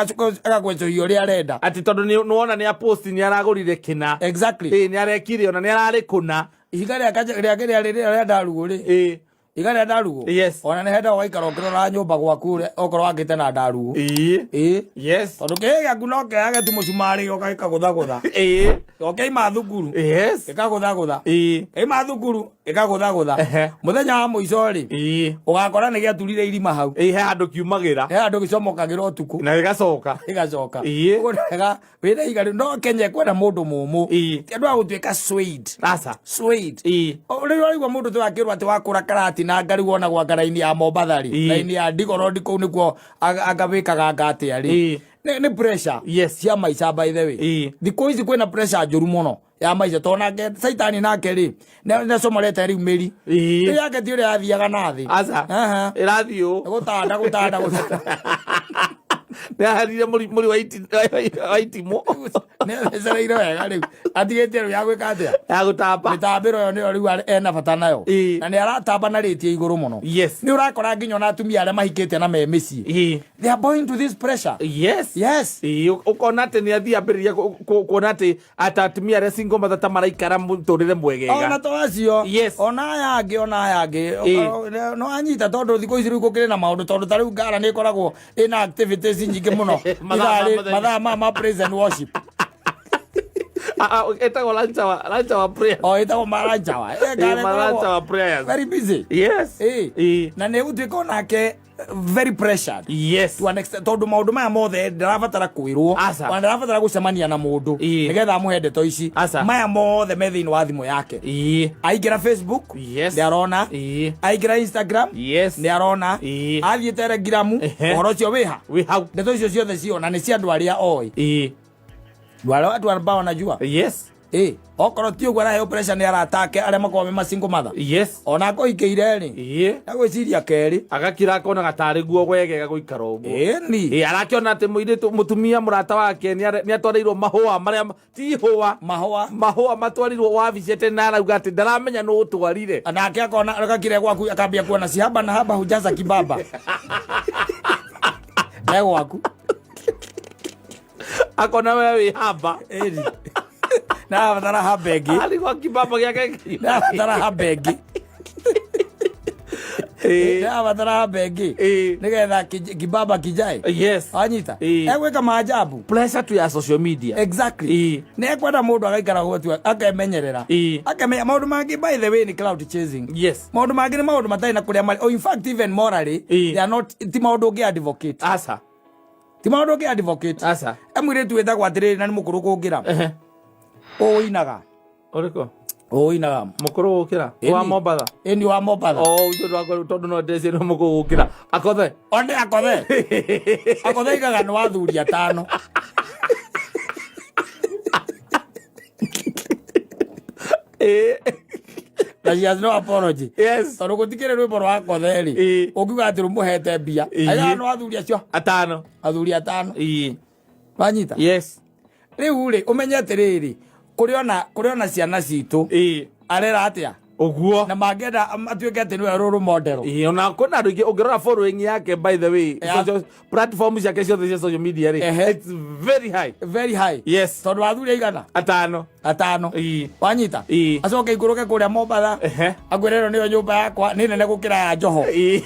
agagwecũhia ũrĩa arenda. Atĩ tondũ nĩwona nĩ apost nĩ aragũrire kĩna. Nĩ arekire ona nĩ ararĩ kũna. Ihiga rĩa rĩa rĩa rĩa ndarugũ rĩ. Iga rĩa ndarugũ. Yes. Ona nĩ hendaga ũgaikara ũkĩrora nyũmba gwaku ũrĩa okorwo wakĩte na ndarugũ. Ĩĩ. Ĩĩ. Yes. Tondũ kĩhĩ gĩaku no kĩage tu mũcumarĩ gĩoka gĩkagũthagũtha. Ĩĩ. Gĩoka thukuru. Yes. Gĩkagũthagũtha. Ĩĩ. Kaima thukuru gĩkagũthagũtha. Ehe. Mũthenya wa mũico rĩ, Ĩĩ. ũgakora nĩ gĩaturire irima hau. Ĩĩ, he handũ kiumagĩra He handũ gĩcomokagĩra ũtukũ. na gĩgacoka. Gĩgacoka. Ĩĩ. Ũguo nĩ wega wĩna ihiga rĩu no Kenya kwenda mũndũ mũmũ. Ĩĩ. Ti andũ a gũtuĩka swayed. Aca. Swayed. Ĩĩ. Rĩu ũraigua mũndũ tu akĩrwo atĩ wakũra karati na ngari wonagwo anga raini ya Mombatha rĩ, Ĩĩ. raini ya Ndigorodi kũu nĩkuo anga wĩkaga anga atĩa rĩ. Ĩĩ. Nĩ pressure Yes. cia maica by the way. Ĩĩ. Thikũ ici kwĩna pressure njũru mũno ya maica tondũ nake Saitani nake rĩ nĩacomorete rĩu mĩri. Ĩĩ. Rĩu yake ti ũrĩa yathiaga na thĩ. Aca. Aha. Ĩrathiĩ ũũ. Gũtanda gũtanda gũtanda. Nĩaharire mũri wa itimũ. Nĩathecereire wega rĩu atigĩtie rĩu ya gwĩka atĩa. Ya gũtamba. Mĩtambĩro ĩyo nĩyo rĩu ena bata nayo. Ĩĩ. Na nĩ aratamba na rĩti ya igũrũ mũno. Yes. Nĩ ũrakora nginya ona atumia arĩa mahikĩte na me mĩciĩ. Ĩĩ. They are born to this pressure. Yes. Yes. Ĩĩ, ũkona atĩ nĩ athiĩ ambĩrĩria kuona atĩ ata atumia arĩa single mother ta maraikara mũtũrĩre mwegega. Ona to acio. Yes. Ona aya angĩ ona aya angĩ. Ĩĩ. No anyita tondũ thikũ ici rĩu gũkĩrĩ na maũndũ tondũ ta rĩu ngara nĩ ĩkoragwo ĩna activities nyingĩ mũno. Mathaa Ithaa ma rĩ- mũthenya. Mathaa ma praise and worship. Ah, ah, ĩtagwo lunch hour, lunch hour prayer. O ĩtagwo maranjawa. Ĩĩ, ma lunch hour prayers. Very busy. Yes. Ĩĩ. Ĩĩ. Na nĩ gũtuĩka onake very pressured. Yes. To an extent tondũ maũndũ maya mothe ndarabatara kwĩrwo. Aca. Ona ndarabatara gũcemania na mũndũ Ĩĩ. nĩgetha amũhe ndeto ici. Aca. Maya mothe me thĩinĩ wa thimũ yake. Ĩĩ. Aingĩra Facebook Yes. nĩ arona. Ĩĩ. Aingĩra Instagram Yes. nĩ arona. Ĩĩ. Athiĩ Telegram Ehe. ũhoro ũcio wĩha. Wĩ hau. Ndeto icio ciothe ciona nĩ cia andũ arĩa oĩ. Ĩĩ. Andũ arĩa watu ambao wanajua. Yes. Ĩĩ. Okorwo ti ũguo araheo pressure nĩ arata ake arĩa makoragwo me ma single mother. Yes. Ona akũhikĩire rĩ. Ĩĩ. Agwĩciria kerĩ. Agakira akona gatarĩ guo wegega gũikara ũguo. Ĩni. Ĩĩ, arakĩona atĩ mũirĩtu mũtumia mũrata wake nĩ atwarĩirwo mahũa marĩa ti ihũa Mahũa. mahũa matwarirwo wabici atĩ na arauga atĩ ndaramenya nũ ũtwarire. Nake akona agakire gwaku akambia kuona si haba na haba hujaza kibaba. Ne gwaku. Akona we wĩ haba. Ĩni. Na abatara haba ĩngĩ. Arĩ gwa kibaba gĩake. Na abatara haba ĩngĩ. Ĩĩ. Na abatara haba ĩngĩ. Ĩĩ. Nĩgetha kibaba kijae. Yes. Wanyita. Ĩĩ. Egwĩka maajabu. Pressure tu ya social media. Exactly. Ĩĩ. Nĩ ekwenda mũndũ agaikara gwatua akemenyerera. Ĩĩ. Akemenya maũndũ mangĩ by the way nĩ cloud chasing. Yes. Maũndũ mangĩ nĩ maũndũ matarĩ na kũrĩa marĩ. Oh, in fact even morally Ĩĩ. they are not ti maũndũ ũngĩ advocate. Aca. Ti maũndũ ũngĩ advocate. Aca. E mũirĩtu wĩtagwo atĩrĩrĩ na nĩ mũkũrũ kũngĩra. Ehe. Ũinaga. Ũrĩkũ? Ũinaga. Mũkũrũ gũkĩra? Ĩni. Wa Mombatha? Ĩni wa Mombatha. Oh, ũcio ndwakwa tondũ no ndeci nĩ mũkũrũ gũkĩra. Akothe. One akothe. Akothe igaga nĩ wathuri atano. Ĩĩ. Na she has no apology. Yes. Tondũ gũtikĩrĩ rwĩmbo rwa akothe rĩ. Ĩĩ. Ũngiuga atĩ rũmũhete mbia. Ĩĩ. Aigaga nĩ wathuri acio. Atano. Athuri atano. Ĩĩ. Wanyita. Yes. Rĩu rĩ ũmenye atĩrĩrĩ kũrĩ ona ciana citũ Ĩĩ. arera atĩa Ũguo. na mangĩenda atuĩke atĩ nĩwe role model. Ĩĩ, ona kwĩna andũ aingĩ ũngĩrora following yake by the way Yeah. social platform ciake ciothe cia social media rĩ Ehe. it's very high. Very high. Yes. Tondũ athuri aigana? Atano. Atano. Ĩĩ. Wanyita? Ĩĩ. Acoke ikũrũke kũrĩa Mombatha. Ehe. Akwĩre ĩno nĩyo nyũmba yakwa nĩ nene gũkĩra ya Joho. Ĩĩ.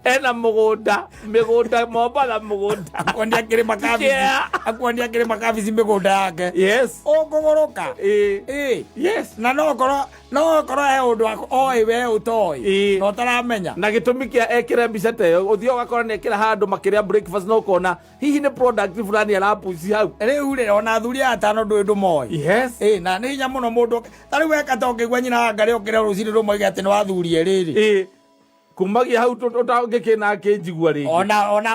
Ena mũgũnda mĩgũnda Mombatha mũgũnda. Akuonia akĩrĩma kabici. Yeah. Akuonia akĩrĩma kabici mĩgũnda yake. Yes. Ũkũgũrũka. Ĩĩ. Ĩĩ. Yes. Na no okorwo he ũndũ oĩ we ũtoĩ. Ĩĩ. Na ũtaramenya. Na gĩtũmi kĩa ekĩre mbica ta ĩyo ũthiĩ ũgakora nĩ ekĩra handũ makĩrĩa breakfast na ũkona hihi nĩ product fulani arapuci hau. Rĩu rĩ ona athuri aya atano ndũĩ ndũmoĩ. Yes. Ĩĩ na nĩ hinya mũno mũndũ ta rĩu weka ta ũngĩigua nyina wa Ngarĩ okĩre rũcinĩ rũmwe atĩ nĩ wathurie rĩrĩ. Ĩĩ. Kumagia hau ũtangĩkĩna akĩnjigua rĩngĩ.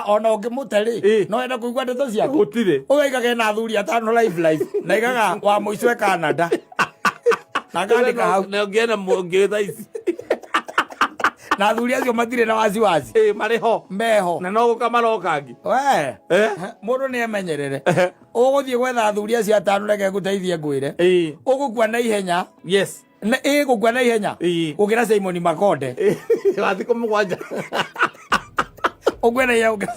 Ona ũngĩmũte rĩ Ĩĩ. no wende kũigua ndeto ciake. Gũtirĩ. Ũyũ aigaga ena athuri atano live live na aigaga wa mũico e Canada. Na akandĩka hau. Na ũngĩona mũngĩ thaa ici. Na athuri acio matirĩ na wasiwasi. Ĩĩ marĩ ho. Meho. Na no gũka maroka angĩ. We. Eh? Mũndũ nĩ emenyerere. Ũgũthiĩ gwetha athuri acio atano reke ngũteithie ngwĩre. Ĩĩ. Ũgũkua na ihenya. Yes. Ĩĩ gũkua na ihenya. Ĩĩ. Gũkĩra Simon Makonde. Ĩĩ. Wa thikũ 7. Ũkue na ihenya gũkĩra.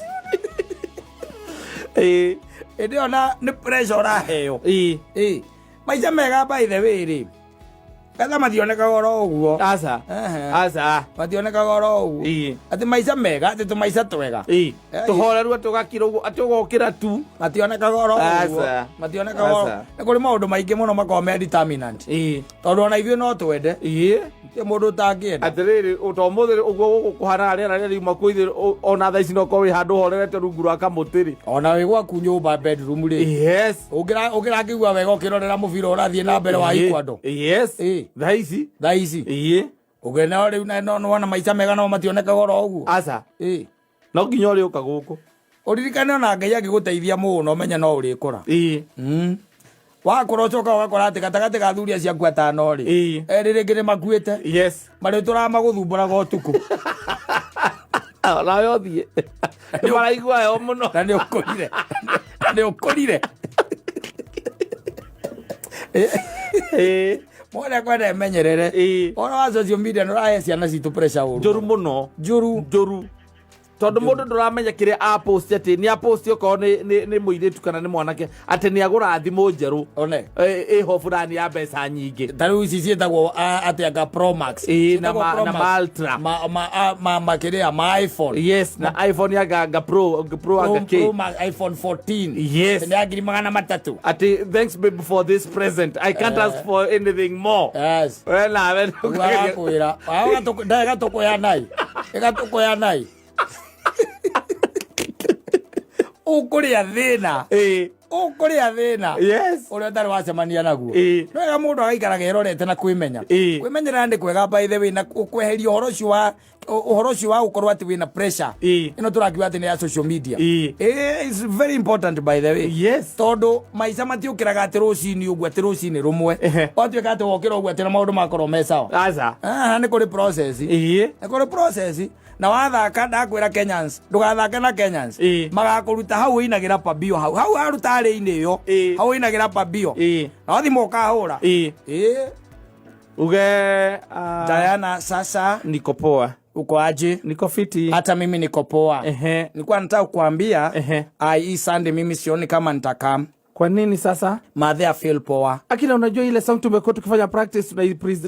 Ĩĩ. Hĩndĩ ĩyo na nĩ pressure ũraheo. Ĩĩ. Ĩĩ. Maica mega by the way rĩ. Mbeca mationekaga oro ũguo. Aca. Ehe. Aca. Mationekaga oro ũguo. Ĩĩ. Atĩ maica mega, atĩ tũmaica twega. Ĩĩ. Eh, Tũhoreru atĩ ũgakira ũguo atĩ ũgokĩra tu. Mationekaga oro ũguo. Aca. Mationekaga oro. Aca. Nĩ kũrĩ maũndũ maingĩ mũno makoragwo me determinant. Ĩĩ. Tondũ ona ithuĩ no twende. Ĩĩ. Ti mũndũ ũtangĩenda. Atĩrĩrĩ to ũmũthĩ ũguo gũkũ kũhana rĩera rĩrĩa riuma kũu ithuĩ ona thaa ici no ũkorwo wĩ handũ ũhorerete rungu rwa kamũtĩ rĩ. Ona wĩ gwaku nyũmba bedroom rĩ. Yes. Ũngĩrakĩigua wega ũkĩrorera mũbira ũrathiĩ na mbere wa Ĩĩ. Ecuador. Yes. Ĩĩ. Thaa ici. Thaa ici. Ĩĩ. Ũngĩona rĩu na no nĩwona maica mega no mationekaga oro ũguo. Aca. Ĩĩ. No nginya ũrĩũka gũkũ. Ũririkane ona Ngai angĩgũteithia mũno ũmenye no ũrĩkũra. Ĩĩ. Wakũra ũcoka ũgakora atĩ gatagatĩ ga athuri acio aku atano rĩ. Ĩĩ. Erĩ rĩngĩ nĩ makuĩte. Yes. Marĩtũraga magũthumbũraga ũtukũ. Onawe ũthiĩ. Nĩ maraigua heho mũno. Na nĩ ũkũrire. Na nĩ ũkũrire. Ĩĩ. Mwana kwenda emenyerere. Ĩĩ. Ũhoro wa social media nĩ ũrahe ciana citũ pressure ũru. Njũru mũno. Njũru. Njũru. Tondũ mũndũ ndũramenya kĩrĩa apost atĩ nĩ apost okorwo nĩ mũirĩtu kana nĩ mwanake atĩ nĩ agũra thimũ njerũ. One. Ĩho fulani ya mbeca nyingĩ. Ta rĩu ici ciĩtagwo atĩ anga Pro Max. Ĩĩ, na Ciĩtagwo Pro na Max. ma Ultra. Ma kĩrĩa ma iPhone. Yes, na iPhone ya anga Pro, Pro anga Pro K. Max iPhone 14. Yes. Nĩ ya 300,000. Atĩ thanks babe for this present. I can't ask for anything more. Yes. We nawe Ũguo arakwĩra. Ĩgatũkũya nai. Ĩgatũkũya nai. Ũkũrĩa thĩna. Ĩĩ. Ũkũrĩa thĩna. Yes. Ũrĩa ũtarĩ wacemania naguo. Ĩĩ. No wega mũndũ agaikaraga erorete na kwĩmenya. Ĩĩ. Kwĩmenyerera nĩ kwega by the way na kweheria ũhoro ũcio wa ũhoro ũcio wa gũkorwo atĩ wĩna pressure. Ĩĩ. Ĩno tũrakiuga atĩ nĩ ya social media. Ĩĩ. Ĩĩ, it's very important by the way. Yes. Tondũ maica matiũkĩraga atĩ rũcinĩ ũguo atĩ rũcinĩ rũmwe. Ehe. Watuĩka atĩ wokĩra ũguo atĩ na maũndũ makorwo me sawa. Aca. Ah, nĩ kũrĩ process. Ĩĩ. Nĩ kũrĩ process na wathaka ndakwĩra Kenyans ndũgathake na Kenyans Ĩĩ. magakũruta hau ũinagĩra pabio hau hau aruta arĩ-inĩ ĩyo Ĩĩ. hau ũinagĩra pabio Ĩĩ. na thimũ ũkahũra Ĩĩ. Ĩĩ. Uge Diana sasa niko poa. uko aje? Niko fiti. Hata mimi niko poa. Ehe. Nilikuwa nataka kukuambia Ehe. ai hii Sunday mimi sioni kama nitakam. Kwa nini sasa? Madhe I feel poa. Akina unajua ile song tumekuwa tukifanya practice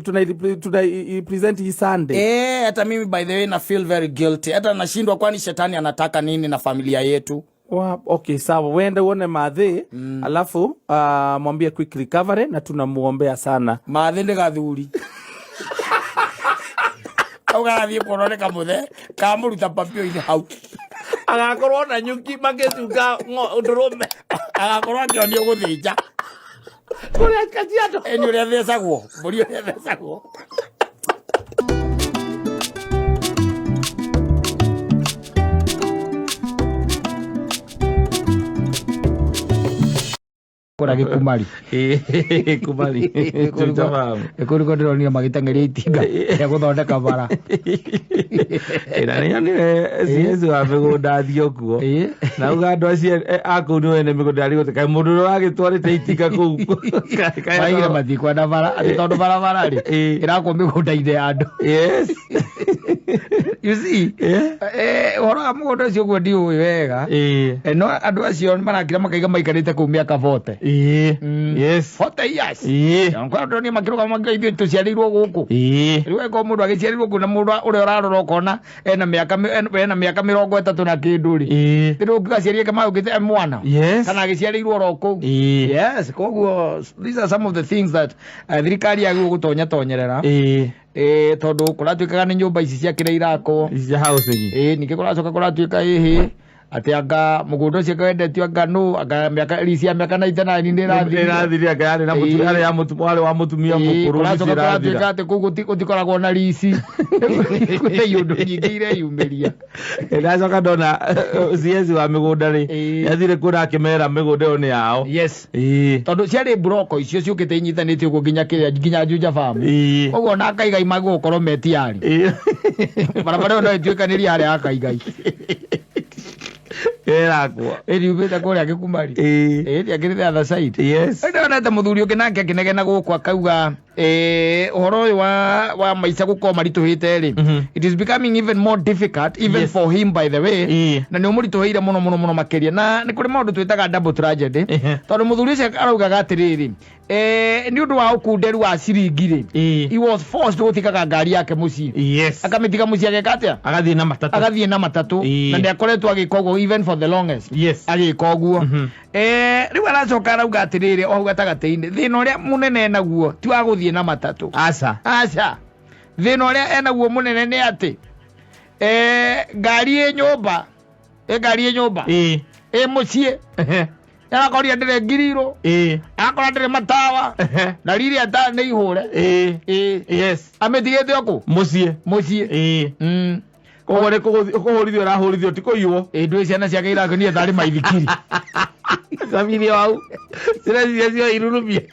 tunaipresent hii Sunday. Eh, hata mimi by the way na feel very guilty. Hata nashindwa kwani shetani anataka nini na familia yetu. Wa, okay sawa, wende uone madhi alafu mwambie quick recovery na tunamuombea sana. Mathe nĩ gathuri. Kau garathiĩ kuonwo nĩ kamũthe kamũruta papio-inĩ hau. Agakorwo na nyuki magĩcunga ndũrũme Agakorwo akĩonio gũthĩnja. kũrĩa Kajiado. Ĩni ũrĩa thecagwo, mbũri ũrĩa thecagwo. Kũra gĩkumari. Kumari. Kũrĩ ndĩronire magĩteng'eria itinga rĩa gũthondeka bara. Na nĩ nyonire CS wa mĩgũnda athiĩ kuo. Ĩĩ. Na uga andũ acio a kũu nĩ wene mĩgũnda arigũte kaĩ mũndũ ũrĩa wagĩtwarĩte itinga kũu. Maigire matikwenda bara atĩ tondũ barabara rĩ Ĩĩ. ĩrakwo mĩgũnda-inĩ ya andũ. Yes. You see? Ũhoro wa mũgũnda ũcio ũguo ndiũĩ wega. Ĩĩ. No andũ acio marakira makaiga maikarĩte kũu mĩaka 40. Ĩĩ. Yes. 40 years. Ĩĩ. Ndonire makĩrũgama makiuga ithuĩ tũciarĩirwo gũkũ. Ĩĩ. Rĩu angĩkorwo mũndũ agĩciarĩirwo kũu na mũndũ ũrĩa ũrarora ũkona ena mĩaka ena mĩaka 30 na kĩndũ rĩ. Ĩĩ. Rĩu ũngiuga aciari ake magũkĩte e mwana. Yes. Kana agĩciarĩirwo oro kũu. Ĩĩ. Yes, koguo these are some of the things that thirikari yagĩrĩirwo gũtonya tonyerera. Ĩĩ. Tondũ kũratuĩkaga nĩ nyũmba ici cia kĩrĩa irakwo. Ici cia housing. Ningĩ kũracoka kũratuĩka ĩhĩ atĩ anga mũgũnda ũcio wendetio anga nũ anga mĩaka rici ya mĩaka 99 nĩ ĩrathirire. Ĩrathirire anga yarĩ na Ĩĩ. yarĩ ya warĩ wa mũtumia Ĩĩ, mũkũrũ kũracoka ici ĩrathira. kũratuĩka atĩ kũu gũtikoragwo na rici. Kwĩna iũndũ nyingĩ ireyumĩria. Ndacoka ndona CS wa mĩgũnda rĩ Ĩĩ. nĩathire kuona akĩmera mĩgũnda ĩyo nĩ yao. Yes. Ĩĩ. Tondũ ciarĩ mburoko icio ciũkĩte inyitanĩte ũguo nginya kĩrĩa nginya Juja Farm. Ĩĩ. Koguo ona akaigai magũkorwo me tiari. Ĩĩ. Barabara ĩyo no ĩtuĩkanĩrie harĩa akaigai. Ĩrakwo. Ĩriumĩte kũrĩa Gĩkumari. Ĩĩ. Ĩĩ, ndĩakĩrĩ the other side. Yes. Ndĩronete mũthuri ũngĩ nake akĩnegena gũkũ akauga Ũhoro ũyũ wa maica gũkorwo maritũhĩte rĩ, it is becoming even more difficult even for him, by the way. Na nĩ ũmũritũhĩire mũno mũno mũno makĩria, na nĩ kũrĩ maũndũ twĩtaga double tragedy, tondũ mũthuri ũcio araugaga atĩrĩrĩ, nĩ ũndũ wa ũkunderu wa ciringi rĩ, he was forced gũtigaga ngari yake mũciĩ. Akamĩtiga mũciĩ, ageka atĩa? Agathiĩ na matatũ. Agathiĩ na matatũ. Na nĩ akoretwo agĩka ũguo even for the longest. Agĩka ũguo. Rĩu aracoka arauga atĩrĩrĩ, o hau gatagatĩ-inĩ, thĩna ũrĩa mũnene enaguo ti wa gũthiĩ na matatũ. Aca. Aca, thĩna ũrĩa enaguo mũnene nĩ atĩ ngari ĩ nyũmba, ĩ ngari ĩ nyũmba, ĩ mũciĩ, arakoria ndĩrĩ ngirirwo, akora ndĩrĩ matawa, na riri ata nĩ ihũre. Ĩ. Amĩtigĩte o kũ? Mũciĩ. Mũciĩ. Koguo nĩ kũhũrithio arahũrithio, ti kũiywo. Ĩ, ndũĩ ciana ciake irakenia tarĩ maithikiri. Cabithio hau cireciria cio irurumie.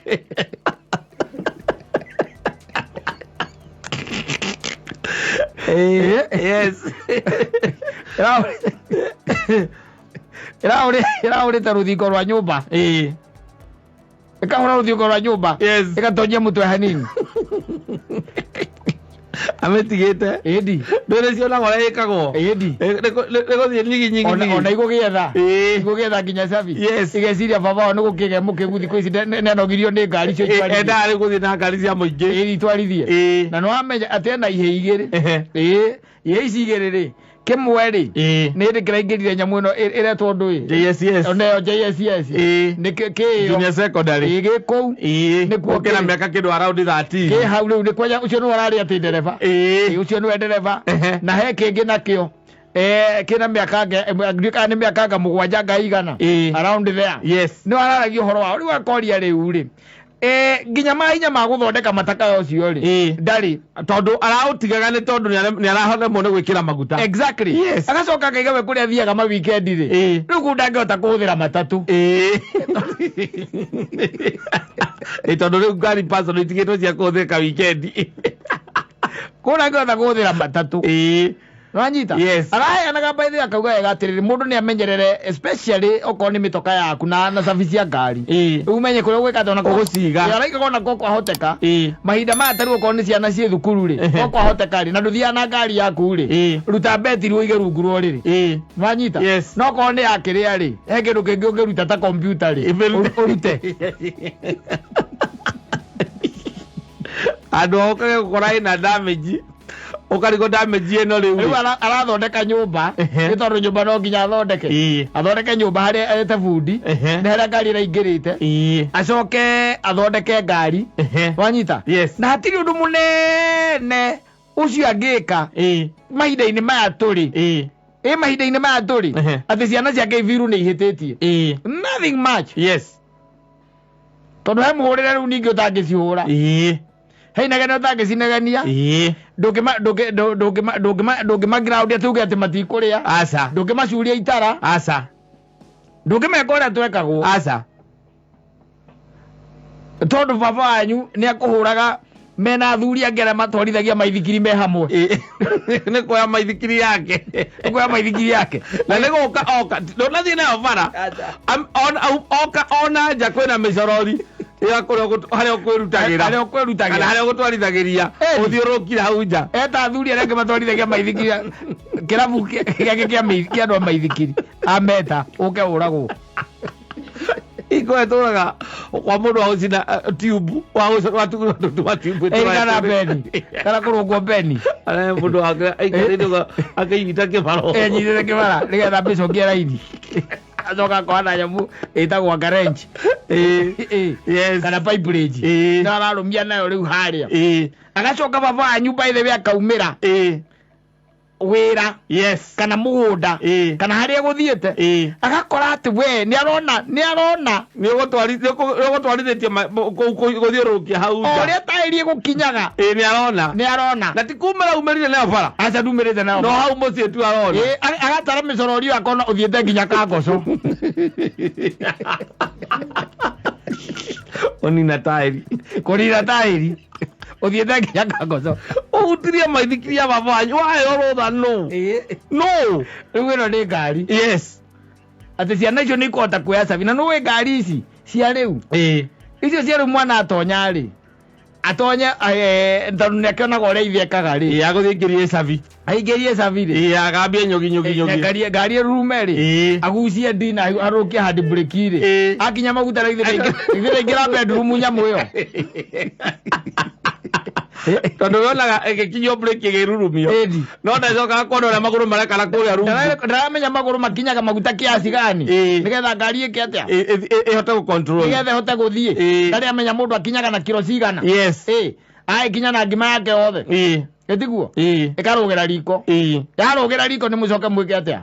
Ĩrahũrĩte rũthingo rwa nyũmba, ĩkahũra rũthingo rwa nyũmba, ĩgatonyia mũtwe hanini. Amĩtigĩte. Ĩndi. Ndũrĩ cionaga ũrĩa ĩkagwo. Ĩndi. Nĩ gũthiĩ nyigi nyigi. Ona nyigi. Igũgĩetha, igũgĩetha nginya cabi. Igeciria baba wao nĩ gũkĩgĩa mũkĩgu thikũ ici nĩanogirio nĩ ngari icio itwarithie. Endaga rĩu gũthiĩ na ngari cia mũingĩ. Ĩĩ, itwarithie. Na nĩwamenya atĩ ena ihĩ igĩrĩ. Ĩĩ, ihĩ ici igĩrĩ rĩ, kĩmwe rĩ, nĩ hĩndĩ kĩraingĩrire nyamũ ĩno ĩretwo ndũĩ. JSS. Oneyo JSS. Nĩ kĩyo. Junior secondary. Ĩĩ, gĩ kũu. Nĩkuo Gũkĩra kĩrĩ. mĩaka kĩndũ around 13. Kĩ hau rĩu nĩ kwenya, ũcio nĩwe ũrarĩ atĩ ndereba. Ĩĩ, ũcio nĩwe ndereba. Na he kĩngĩ nakĩo kĩna mĩaka ndiũĩ kana nĩ mĩaka anga 7 anga igana, around there. Nĩ araragia ũhoro wao rĩu, akoria rĩu rĩ, nginya mahinya ma gũthondeka mataka ũcio rĩ, ndarĩ. Tondũ araũtigaga nĩ tondũ nĩ arahoremwo nĩ gwĩkĩra maguta. Exactly. Agacoka akaiga we kũrĩa athiaga ma weekend rĩ, rĩu kũu ndangĩhota kũhũthĩra matatũ. Ĩ, tondũ rĩu ngari personal itigĩtwo cia kũhũthĩka weekend. Kũu ndangĩhota kũhũthĩra matatũ. Nwanyita? Yes. Araheanaga by the way, akauga wega atĩrĩrĩ, mũndũ nĩ amenyerere, especially okorwo nĩ mĩtoka yaku na service ya ngari. Umenye kũrĩa ũgwĩka atĩ ona Ũgũciga. Ĩ, araika ona ko kwahoteka, mahinda maya tarĩu okorwo nĩ ciana ciĩ thukuru rĩ, ko kwahoteka rĩ, na ndũthiaga na ngari yaku rĩ, ruta betiri ũige rungu rwa ũrĩrĩ. Nwanyita? Yes. No okorwo nĩ ya kĩrĩa rĩ, he kĩndũ kĩngĩ ũngĩruta ta kompiuta rĩ, ũrute. Andũ ao ũkage gũkora ĩna damage, ũkarigwo damage ĩno rĩu. Rĩu arathondeka nyũmba, nĩ tondũ nyũmba no nginya athondeke. Athondeke nyũmba harĩa ete bundi, nĩ harĩa ngari ĩraingĩrĩte, acoke athondeke ngari. Wanyita? Yes. Na hatirĩ ũndũ mũnene ũcio angĩka mahinda-inĩ maya tũrĩ. Ĩ, mahinda-inĩ maya tũrĩ, atĩ ciana ciake ibiru nĩ ihĩtĩtie, nothing much. Tondũ he mũhũrĩre rĩu ningĩ ũtangĩcihũra, he inegene ũtangĩcinegenia. Ndũngĩma ground atĩ uge atĩ matikũrĩa. Aca. Ndũngĩmacuria itara. Aca. Ndũngĩmeka ũrĩa twekagwo. Aca. Tondũ baba wanyu nĩ akũhũraga mena athuri angĩ arĩa matwarithagia maithikiri me hamwe. Nĩ kuoya maithikiri yake. Kuoya maithikiri yake. Na nĩ gũka oka, ndũnathiĩ nayo bara. Oka ona nja kwĩna mĩcorori ya kũrĩa harĩa ũkwĩrutagĩra. Harĩa ũkwĩrutagĩra. Kana harĩa ũgũtwarithagĩria. Ũthiũrũrũkire hau nja. Eta athuri arĩa angĩ matwarithagia maithikiri, kĩrabu gĩake kĩa andũ a maithikiri, ameta ũke ũragwo. Iko ĩtũraga kwa mũndũ wa gũcina tube wa wa tube. Ĩĩ, kana beni, kana kũrũngwo beni. Arĩa mũndũ wake aikarĩte ũguo, akĩnyita kĩbaro. Enyitĩte kĩbara nĩgetha mbicokie raini, acoka akona nyamũ ĩtagwo ngarenji. Kana pipe range. No ararũmia nayo rĩu harĩa. Agacoka baba wanyu, by the way, akaumĩra wĩra kana mũgũnda kana harĩa gũthiĩte, agakora atĩ we nĩ arona, nĩ arona. Nĩ ũgũtwarithĩtie gũthiũrũrũkia hau o nja. Ũrĩa taĩri ĩgũkinyaga. Ĩ, nĩ arona. Nĩ arona. Na ti kumĩra umĩrire nayo bara. Aca, ndumĩrĩte nayo. No hau mũciĩ tu arona. Ĩ, agatara mĩcorori akona ũthiĩte nginya kangoco. Ũnina taĩri. Kũrira taĩri ũthiĩte nginya kangoco. Ũhutirie maithikiri ya baba wanyu waheo rũtha nũ? Nũ? Rĩu ĩno nĩ ngari. Atĩ ciana icio nĩ ikũhota kuoya cabi, na nũĩ ngari ici cia rĩu, icio cia rĩu, mwana atonya rĩ, Atonye tondũ nĩakĩonaga ũrĩa ithe ekaga rĩ. Ĩĩ, agũthiĩ aingĩrie cabi. Aingĩrie cabi rĩ. Ĩĩ, agambie nyũgi nyũgi nyũgi. Ngari ĩrurume rĩ. Ĩĩ. Agucie ndina arũkie hand brake rĩ. Ĩĩ. Akinya maguta rĩ githĩ ndaingĩra bedroom nyamũ ĩyo. Tondũ yonaga ĩgĩkinyio brake ĩgĩrurumio. Ĩni. No ndacokaga kuona ũrĩa magũrũ marekara kũrĩa rungu. Ndaramenya magũrũ makinyaga maguta kiasi gani. Ĩĩ. Nĩgetha ngari ĩke atĩa? Ĩhote gũ-control. Nĩgetha ĩhote gũthiĩ. Ĩĩ. Ndarĩ amenya mũndũ akinyaga na kiro cigana. Yes. Ĩĩ. Agĩkinya na ngima yake yothe. Ĩĩ. Ĩtiguo? Ĩĩ. Ĩkarũgĩra riko. Ĩĩ. Yarũgĩra riko nĩ mũcoke mwĩke atĩa?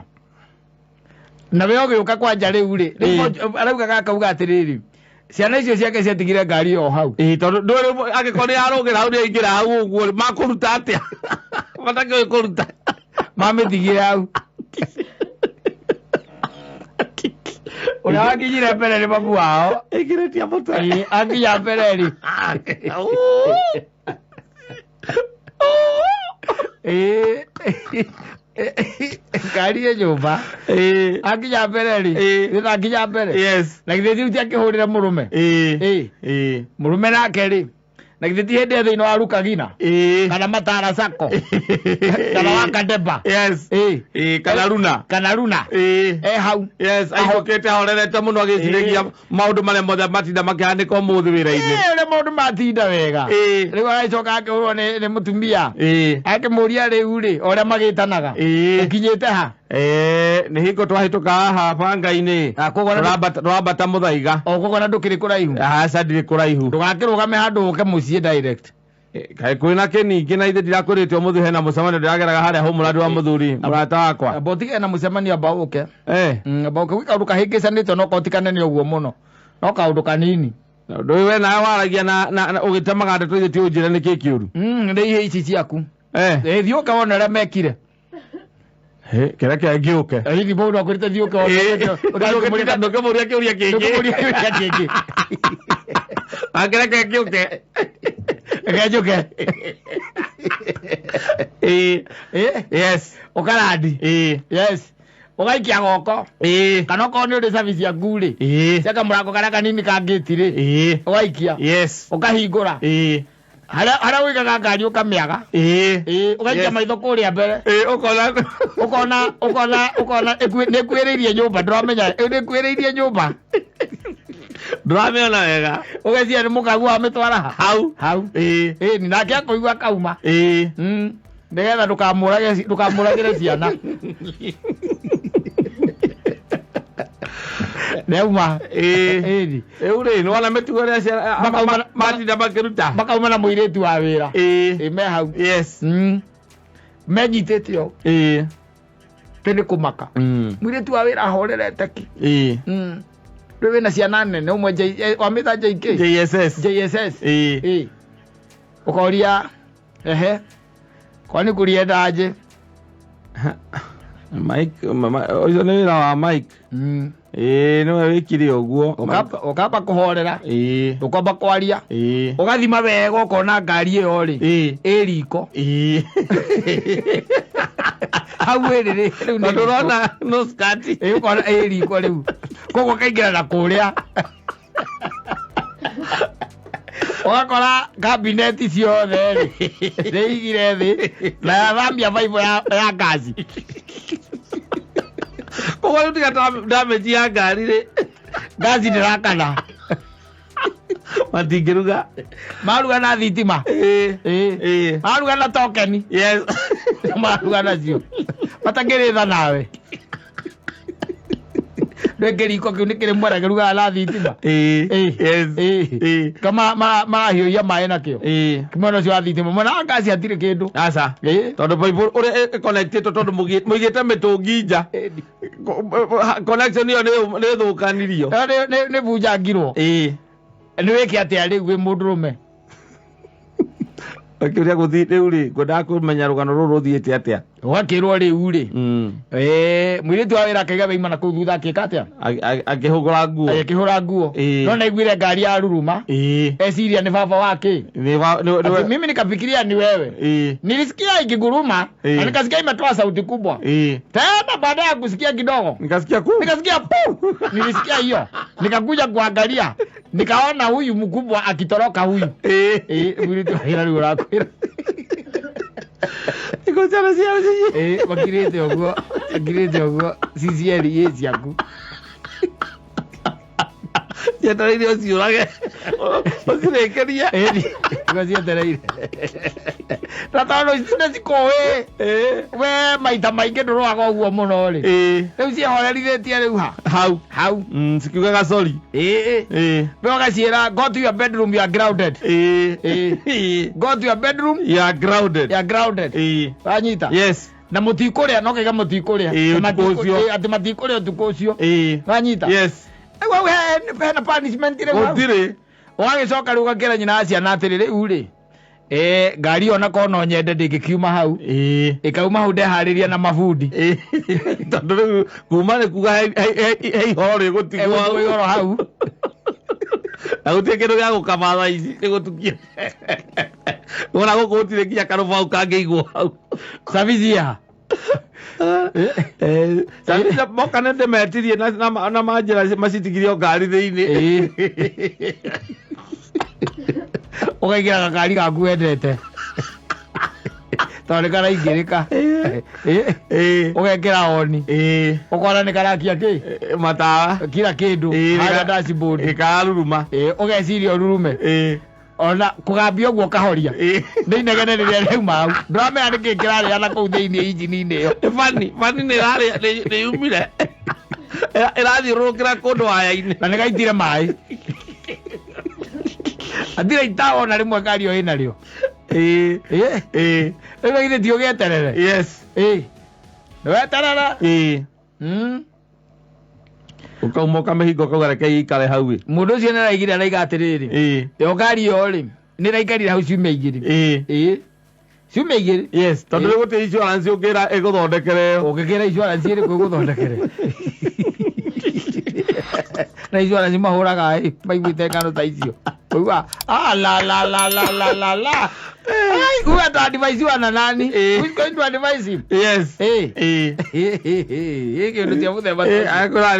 Na we ũgĩũka kwanja rĩu rĩ, rĩu arauga akauga atĩrĩrĩ, ciana icio ciake ciatigire ngari ĩyo hau. Ĩĩ, tondũ ndũĩ angĩkorwo nĩ yarũgĩra hau nĩ yaingĩra hau ũguo makũruta atĩa? Matakĩũĩ kũruta. Mamĩtigire hau. Ũrĩa wakinyire mbere nĩ mamu wao. Ĩngĩrĩtie mũtwe. Ĩĩ, akinya mbere rĩ. Ĩĩ. Ngari ĩ nyũmba. Ĩĩ. Akinya mbere rĩ. Ĩĩ. Githĩ akinya mbere. Yes. Na githĩ ti akĩhũrĩra mũrũme. Ĩĩ. Ĩĩ. Ĩĩ. Mũrũme nake rĩ. Na githĩ ti hĩndĩ ĩyo thĩinĩ wa Rukagina. Ĩĩ. Kana Matara Sacco. Kana wa Kadeba. Yes. Ĩĩ. Ĩĩ, kana Runa. Kana Runa. Ĩĩ. E hau. Yes, ainũkĩte ahorerete mũno agĩciragia maũndũ marĩa mothe matinda makĩhanĩka ũmũthĩ wĩra-inĩ. Ĩĩ, ũrĩa maũndũ matinda wega. Ĩĩ. Rĩu agĩcoka akĩhũrwo nĩ mũtumia. Ĩĩ. Akĩmũria rĩu rĩ, ũrĩa magĩtanaga. Ĩĩ. Ũkinyĩte ha? Ĩĩ, nĩ hingo twahĩtũka haha banga-inĩ. Ah, koguo na- Tũrambata Mũthaiga. O koguo na ndũkĩrĩ kũraihu. Aca ndirĩ kũraihu. Ndũgakĩrũgame handũ ũke mũciĩ direct. Kaĩ kwĩna kĩningĩ na ithe ndirakwĩrĩte ũmũthĩ hena mũcemanio ndĩrageraga harĩa hũmũrandi wa mũthuri mũrata wakwa. Amba ũtige na mũcemanio amba ũke. Eh. Amba ũke gwĩ kaũndũ kahĩngĩcanĩte no korwo ti kanene ũguo mũno. No kaũndũ kanini. Ndũĩ we nawe waragia na ũgĩtemaga ndeto ithe ti ũnjĩre nĩkĩ kĩũru. Nĩ ihe ici ciaku. Eh. Ĩĩ, thiĩ ũke wone ũrĩa mekire. Kĩreke ngĩũke. Hihi mũndũ akwĩrĩte thiĩ ũke wone. Ndũkĩmũria kĩũria kĩngĩ. Ndũkĩmũria kĩũria kĩngĩ. Akĩreke ngĩũke. Reke njũke. Ĩĩ. Ĩĩ. Yes. Ũkarandi. Ĩĩ. Yes. Ũgaikia goko. Ĩĩ. Kana okorwo nĩ ũrĩ service yaku rĩ. Ĩĩ. Cia kamũrango karĩa kanini ka ngĩti rĩ. Ĩĩ. Ũgaikia. Yes. Ũkahingũra. Ĩĩ. Harĩa ũigaga ngari ũkamĩaga. Ĩĩ. Ĩĩ, ũgaikia Yes. maitho kũrĩa mbere. Ĩĩ, ũkona. Ũkona nĩ ĩkuĩrĩirie nyũmba, ndũramenya nĩ ĩkuĩrĩirie nyũmba. Ndũramĩona wega. Ũgeciria nĩ mũkagu wamĩtwara ha? Hau. Hau. Ĩĩ. Ĩĩ, nake akũigua akauma. Ĩĩ. Nĩgetha ndũkamũragĩre ciana. Nĩauma. Ĩĩ. Ĩĩ. Rĩu rĩ, nĩwona mĩtugo ĩrĩa ciana matinda makĩruta. Makauma na mũirĩtu wa wĩra. Ĩĩ. Ĩĩ, me hau. Yes. Menyitĩte ũũ. Ĩĩ. Tĩ nĩ kũmaka. Mũirĩtu wa wĩra ahorerete ki. Ĩĩ. Rĩu wĩna ciana nene ũmwe wamĩta JK. JSS. JSS. Ĩĩ. Ĩĩ. Ũkoria ehe. Kwani kũrienda nje? Mike, ũcio nĩ wĩra wa Mike. Ĩĩ, nĩwe wĩkire ũguo. Ũkamba kũhorera. Ĩĩ. Ndũkwamba kwaria. Ĩĩ. Ũgathima wega ũkona ngari ĩyo rĩ. Ĩĩ. Ĩ riko. Ĩĩ. Hau ĩrĩ rĩ, rĩu nĩ Tondũ riko. ũrona no skirt. Ĩĩ, ũkona ĩ riko rĩu. Koguo ũkaingĩra na kũrĩa. Ũgakora kabineti ciothe rĩ, nĩ igire thĩ na yathambia baibũ ya ngaci. Koguo rĩu tiga damage ya ngari rĩ. Ngaci ndĩrakana. Matingĩruga. Maruga na thitima. Ĩĩ. Ĩĩ. Ĩĩ. Maruga na tokeni. Yes. Maruga nacio. Matakĩrĩ tha nawe. Ndũĩ kĩriko kĩu nĩ kĩrĩ mwera kĩrugaga na thitima. Ĩĩ. Ĩĩ. Yes. Ĩĩ. Ĩĩ. Kama marahiũhia maĩ nakĩo. Ĩĩ. Mwena ũcio wa thitima. Mwena wa ngaci hatirĩ kĩndũ. Aca. Ĩĩ. Tondũ baibũ ũrĩa ĩconnectĩtwo tondũ mũigĩte mĩtũngi nja. Connection ĩyo nĩ ĩthũkanirio. Nĩ bunjangirwo. Ĩĩ. Nĩ wĩke atĩa rĩu wĩ mũndũrũme? Ũkĩũria gũthiĩ rĩu rĩ, ngwendaga kũmenya rũgano rũrũ rũthiĩte atĩa. Ũgakĩrwo rĩu rĩ, mũirĩtu wa wĩra akaiga waima na kũu thutha akĩka atĩa? Akĩhũgũra nguo. Akĩhũra nguo. No naiguire ngari ya ruruma. Eciria nĩ baba wake. Ati mimi nikafikiria ni wewe. Nilisikia ikiguruma na nikasikia imetoa sauti kubwa. Tena baada ya kusikia kidogo nikasikia ku. Nikasikia pu. Nilisikia hiyo. Nikakuja kuangalia. Nikaona huyu mkubwa akitoroka huyu. Mũirĩtu wa wĩra rĩu ũrakwĩra. Iko ciana cia Makirĩte ũguo. Makirĩte ũguo. CCL ĩ ciaku. Cietereire ũciũrage. Ũcirĩkĩrie. Nĩguo cietereire. Na tondũ ici nĩcikũĩ. We maita maingĩ ndũrũaga ũguo mũno rĩ. Rĩu ciĩhorerithĩtie rĩu ha? Hau. Hau. Cikiugaga sorry. We ũgaciĩra go to your bedroom, you are grounded. Go to your bedroom, You are grounded. You are grounded. Wanyita? Yes. Na mũtikũrĩa, no kaiga mũtikũrĩa. Ũtukũ ũcio. Atĩ matikũrĩa ũtukũ ũcio. Wanyita? Yes. Rĩu hau hena punishment rĩu hau. Gũtirĩ. Ũgagĩcoka rĩu ũgakĩra nyina wa ciana atĩrĩ, rĩu rĩ, ngari ĩyo onakorwo no nyende ndĩngĩkiuma hau. Ĩkauma hau ndeharĩria na mabundi. Tondũ rĩu kuma nĩ kuga he ihoro rĩgũtigwo hau. Ĩgũtigwo ihoro hau. Na gũtirĩ kĩndũ gĩa gũkama thaa ici, nĩ gũtukia. Wona gũkũ gũtirĩ nginya karũbaũ kangĩigwo hau. Service ya. Service moka nĩ ndĩmetirie na manjĩra macitigirio ngari thĩinĩ. Ũkaingĩra gakari gaku wendete. Tondũ nĩ karaingĩrĩka. Ũgekĩra oni. Ũkona nĩ karakia kĩ? Matawa. Kila kĩndũ. Harĩa dashboard. Ĩkararuruma. Ũgeciria ũrurume. Ona kũgambia ũguo ũkahoria. Nĩ inegene rĩrĩa rĩauma hau. Ndũramenya nĩkĩ kĩrarĩa na kũu thĩinĩ injini-inĩ ĩyo. Nĩ bani, bani nĩ ĩrarĩa, nĩ yumire. Ĩrathiũrũrũkĩra kũndũ waya-inĩ. Na nĩgaitire maĩ. Atirĩ itawa ona rĩmwe ngari ĩyo ĩnarĩo. Rĩu githĩ ti ũgĩeterere? Yes. Nĩweterera? Ũkauma ũkamĩhinga ũkauga reke ĩikare hau ĩ. Mũndũ ũcio nĩaraigire araiga atĩrĩrĩ. Ĩyo ngari ĩyo rĩ, nĩraikarire hau ciumia igĩrĩ. Ciumia igĩrĩ. Yes, tondũ rĩu gũtirĩ insurance ũngĩra ĩgũthondekere ĩyo. Ũngĩkĩra insurance ĩrĩkũ ĩgũthondekere? Na insurance mahũraga ĩ, maiguĩte ng'ano ta icio. Ũigua, la, la, la, la, la, la, la. Ai, huyu ata-advise na nani? Who is going to advise him? Yes. Kĩndũ cia mũthemba ta ũcio. Akũra